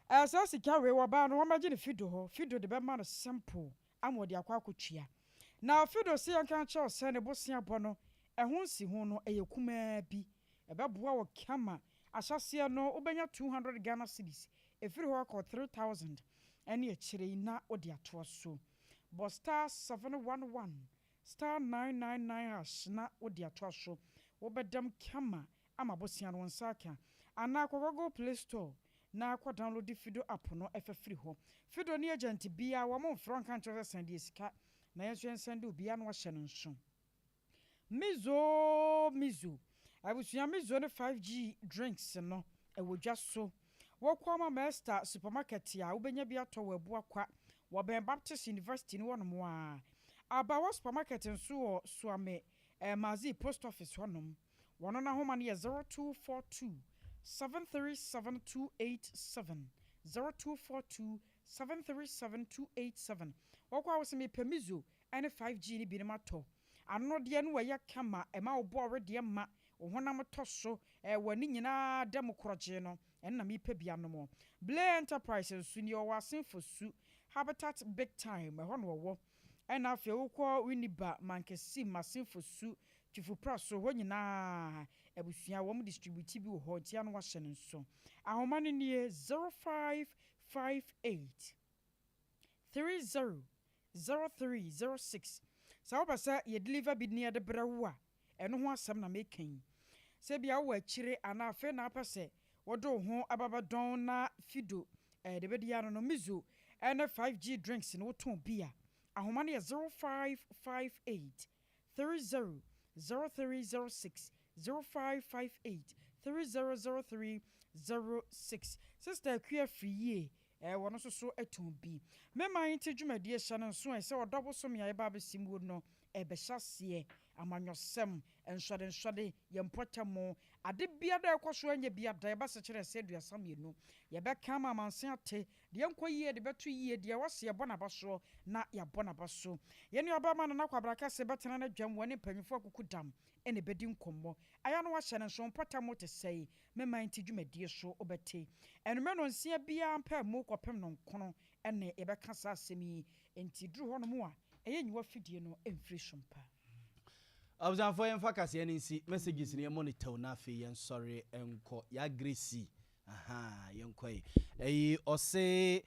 Ɛɛ saa sika wei wɔbaa no wɔmmɛgye no Fido hɔ, Fido de bɛma no simple ama ɔde akɔ akɔtua. Na Fido se yɛnka nkyerɛ wo sɛ ne bosea bɔ no ɛho nsiho no ɛyɛ kumaa bi. Ɛbɛboa wo kama. Ahyɛaseɛ no wobɛnya 200 Ghana cedis, ɛfiri hɔ kɔ 3000 ɛne akyire yi na wode atoa so. Bɔ star 711 star 999 hash na wode atoa so. Wobɛdam kama ama bosea no wo nsa aka. Anaa kɔ Google Play Store na kɔ download Fido app no fa firi hɔ. Fido ne agent biara wɔn mfrɛ wo nka nkyerɛ wo sɛ sɛnde yɛ sika na yɛn nso yɛn sɛnde obiara na wahyɛ no nso. Mizo Mizo abusua Mizo ne 5G drinks no ɛwɔ dwa so. Wokɔ ama Mester supermarket a wobɛnya bi atɔ wɔ Abuakwa wɔ bɛn Baptist University no hɔnom a. Abawa supermarket nso wɔ Suame eh, Mazi post office hɔnom. Wɔn n'ahoma no yɛ 0242 737 287, 0242 737 287. Wɔkɔ a wosɛ mepɛ Mizo ne 5G no binom atɔ. Ano deɛ no wɔyɛ kama, ɛma wo bɔɔre deɛ ma wo honam tɔ so, eh, w'ani nyinaa da mu korɔgyee no, ɛno na mepɛ bi anom. Blair Enterprise nso nie, ɔwɔ Asenfo Su, Habitat Big Time, ɛhɔ na ɔwɔ. Ɛna afei wokɔ Winneba, Mankasim, Asenfo Su, Twifo so, hɔ nyinaa abusua wɔn distribute bi wɔ hɔ, nti ano wahyɛ no nso. Ahoma no nie, 0558 30 0306. Sɛ wopɛ sɛ yɛ deliver bi ne yɛde brɛ wo a, ɛno ho asɛm na meka yi. Sɛ bia wowɔ akyire anaa afei na apɛ sɛ wɔde wo ho ababɛdɔn na Fido de bɛdi ano no, Mizo ɛne 5G drinks no wotɔn bi a, ahoma no yɛ 0558 30 0306, 0558 30 0306. Sister Akua firi yie, wɔno nso so atɔn bi. Mɛma nti dwumadie hyɛ no nso ɛ sɛ ɔdɔ bosome a yɛba abɛsi mu no ɛbɛhyɛ aseɛ. Amanyɔsɛm, nsɔdensɔde, yɛn mpɔtam ade biara ɛkɔ so anya bi ada yɛba sɛ kyerɛ sɛ 32 yɛbɛka ama amanse ate deɛ nkɔ yie de bɛto yie, deɛ wɔsi yɛbɔ n'aba soɔ na yɛabɔ n'aba so. Yɛn nua bɛrima Nana Kwabra Kɛse bɛtena n'adwam wɔ ne mpanyinfoɔ akuku dam ɛna ɛbɛdi nkɔmmɔ. Aya no wahyɛ no nso mpɔtam te sɛe mɛma nti dwumadie so wobɛte ɛnumɛ no nsia biara mpɛ mu kɔpem no nkono ɛne yɛbɛka saa asɛm yi. Nti duru hɔ nom a ɛyɛ nyiwa fidie no mfiri so mpa. Abusuafoɔ, yɛmfa kaseɛ no nsi messages no yɛ monitor na afei yɛnsɔre nkɔ yɛagresi aha yɛnkɔ yi. Ɛyi ɔse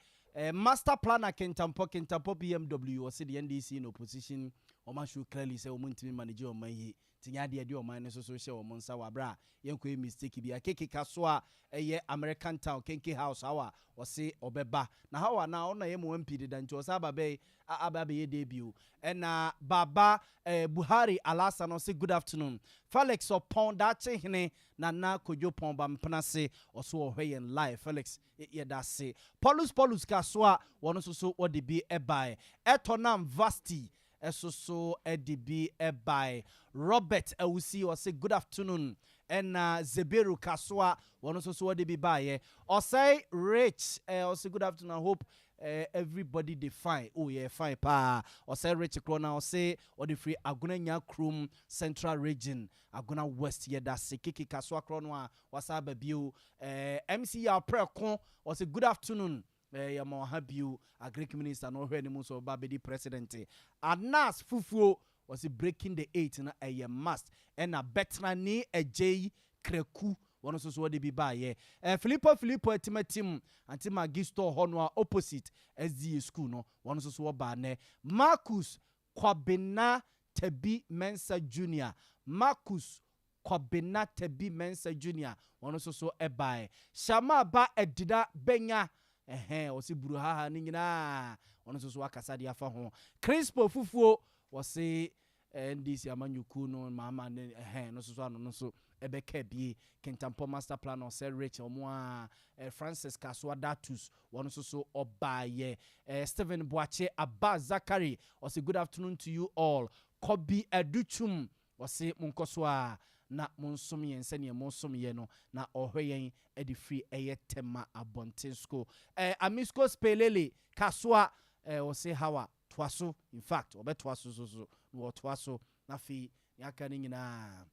master planner Kintampo, Kintampo BMW, ɔse the NDC in opposition ɔma show clearly sɛ wɔn ntumi manage ɔman yi, nti nyɛ adeɛ de ɔman no soso hyɛ wɔn nsa wɔ abere a yɛnkɔ yɛ mistake bi akeke kaso a ɛyɛ American Town Kenke House awa. Ɔse ɔbɛba na hawa na ɔna yɛ mo MP deda, nti ɔsɛ aba bɛyɛ aba abɛyɛ debut. Ɛna Baba Buhari Alasa no ɔse good afternoon. Felix Ɔpɔn Daakye Hene Nana Kodwo Pɔn Bampena se ɔso ɔhwɛ yɛn live. Felix, yɛda ase. Paulus Paulus Kaso a wɔn nso so wɔde bi ɛbae. Ɛtɔ nam Vasti ɛso so ɛde bi ɛbae. Robert Awusi ɔse good afternoon. Ɛna Zeberu Kasoa wɔn nso so wɔde bi baeɛ. Ɔsɛe Rich ɔse good afternoon, I hope everybody dey fine. Oh, yeah, fine paa. Ɔsɛe Rich korɔ na ɔse ɔde firi Agona Nya kurom, Central Region, Agona West. Yɛda se. Kiki Kasoa korɔ no a wasa aba bio. MC Yaprɛko ɔse good afternoon. Yɛma ɔha bio. Agric minister na ɔhwɛ anim nso ɔba bɛdi president. Anas Fufuo wɔsi breaking the eight no ɛyɛ must. Ɛna Bɛtenani Agyei Kraku wɔn nso so wɔde bi baayɛ. Filipo Filipo Atimatim Aunty Maggie store hɔ no a opposite SDA school no wɔn nso so wɔbaa nɛ. Marcus Kwabena Tabi Mensa Junior, Marcus Kwabena Tabi Mensa Junior wɔn nso so baeɛ. Shama Ba Adina Benya ɛhɛn wɔsi buruhaha ne nyinaa wɔn nso so akasa de afa ho. Crispo Fufuo wɔsi NDC amanyɔkuo no maama ne ɛhɛn no nso so ano no nso ɛbɛka bie. Kintampo master plan ɔsɛ Rich ɔmo a Francis Kasoa Datus wɔn nso so ɔbaayɛ. Stephen Boakye Abba Zakari ɔsɛ good afternoon to you all. Kobi Aduchum wɔse monkɔ so a na monsom yɛn sɛneɛ monsom yɛ no na ɔhwɛ yɛn de firi ɛyɛ Tɛma abɔnten so. Amisco Spelele Kasoa wɔse hawa toa so. In fact, ɔbɛtoa so so so na wɔtoa so na afei nea aka no nyinaa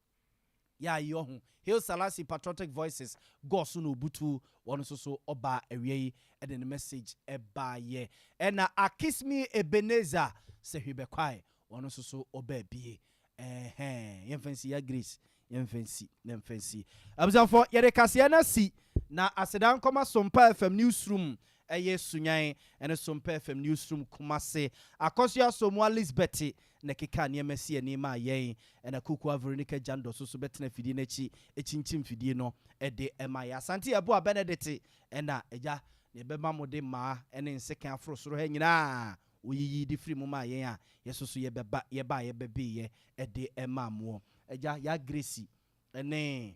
yɛ ayi ɔho. Hail Salasi Patriotic Voices gɔɔ so na obutu wɔn nso so ɔbaa awia yi ɛde ne message ɛbaayɛ. Ɛna Akismi Ebenezer sɛ hwee bɛkwae wɔn nso so ɔbaa bie. Ɛhɛn yɛmfa nsi ya Grace, yɛmfa nsi na yɛmfa nsi. Abusuafoɔ, yɛde kaseɛ no asi na aseda nkɔma Sompa FM newsroom. ɛyɛ Sunyan ɛne Sompa FM Newsroom Kumase. Akosua Asamoah Lisbeth na ɛkekaa nneɛma si ani maa yɛn, ɛna Kukuwa Veronica Jandor nso so bɛtena afidie no akyi kyinkyim fidie no de ma yɛn. Asante Yeboah Benedict ɛna agya na ɛbɛma mo de mmaa ne nsekan aforo soro ha nyinaa oyiyi de firi mu maa yɛn a yɛso so yɛbɛba yɛbaa yɛbɛbeeɛ de maa moɔ. Agya, Yaa Gracie ne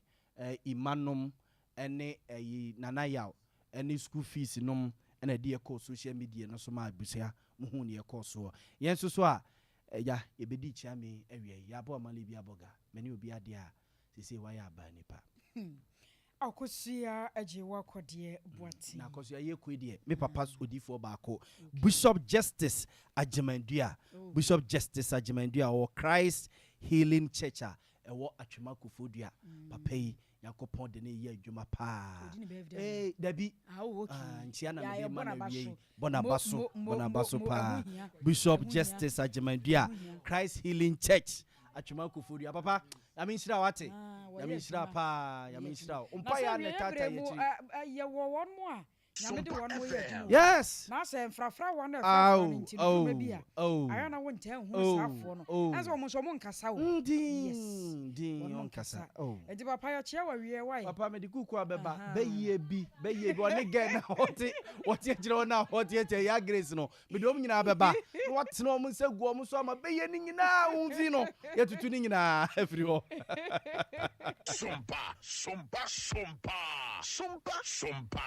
Emma nom ne ɛyi Nana Yaw ne school fees nom na ɛde yɛ kɔɔ social media no so maa abusua mo huu neɛ ɛkɔɔ soɔ. Yɛn nso so a agya yɛbɛdi kyeame awia yi, yɛabɔ amale bi abɔ ga, mene obi adeɛ a seesei wayɛ abaa nipa. Akosua agye w'akɔdeɛ Boateng. Na Akosua yɛ koi deɛ me papa odifoɔ baako Bishop Justice Agyemandua Bishop Justice Agyemandua ɔwɔ Christ Healing Church a ɛwɔ Atwema Koforidua papa yi Nyankopɔn de no reyɛ adwuma paa ee dabi ah nkyia na mede ma no awie yi bɔ n'aba so bɔ n'aba so paa Bishop Justice Agyemandua Christ Healing Church Atwema Koforidua papa Nyame nhyira wo ate Nyame nhyira paa Nyame nhyira wo mpaeɛ a na ɛtaataa yɛ akyiri. Yɛwɔ wɔn mo a Nyame de wɔn mo yɛ adwuma o. Yes. Na sɛ mfrafra wɔn a ɛfrafra no nti no dwuma bi a ayɛ na wontaa nhunu saa foɔ no. Ɛnsɛ wɔn nso wɔn nkasa o. Yes. Wɔn nkasa. Nti papa yɛkyea wo awie wai. Papa mede kuku abɛba bɛyie bi bɛyie bi ɔne gɛ na ɔte wɔte akyerɛ wɔn a wɔte akyerɛ ya Grace no Mede wɔn nyinaa bɛba, na wɔatene wɔn nsa agu wɔn so ama bɛyɛ ne nyinaa wo mfi no, yɛatutu ne nyinaa afiri hɔ. Sompa, sompa, sompa, sompa, sompa.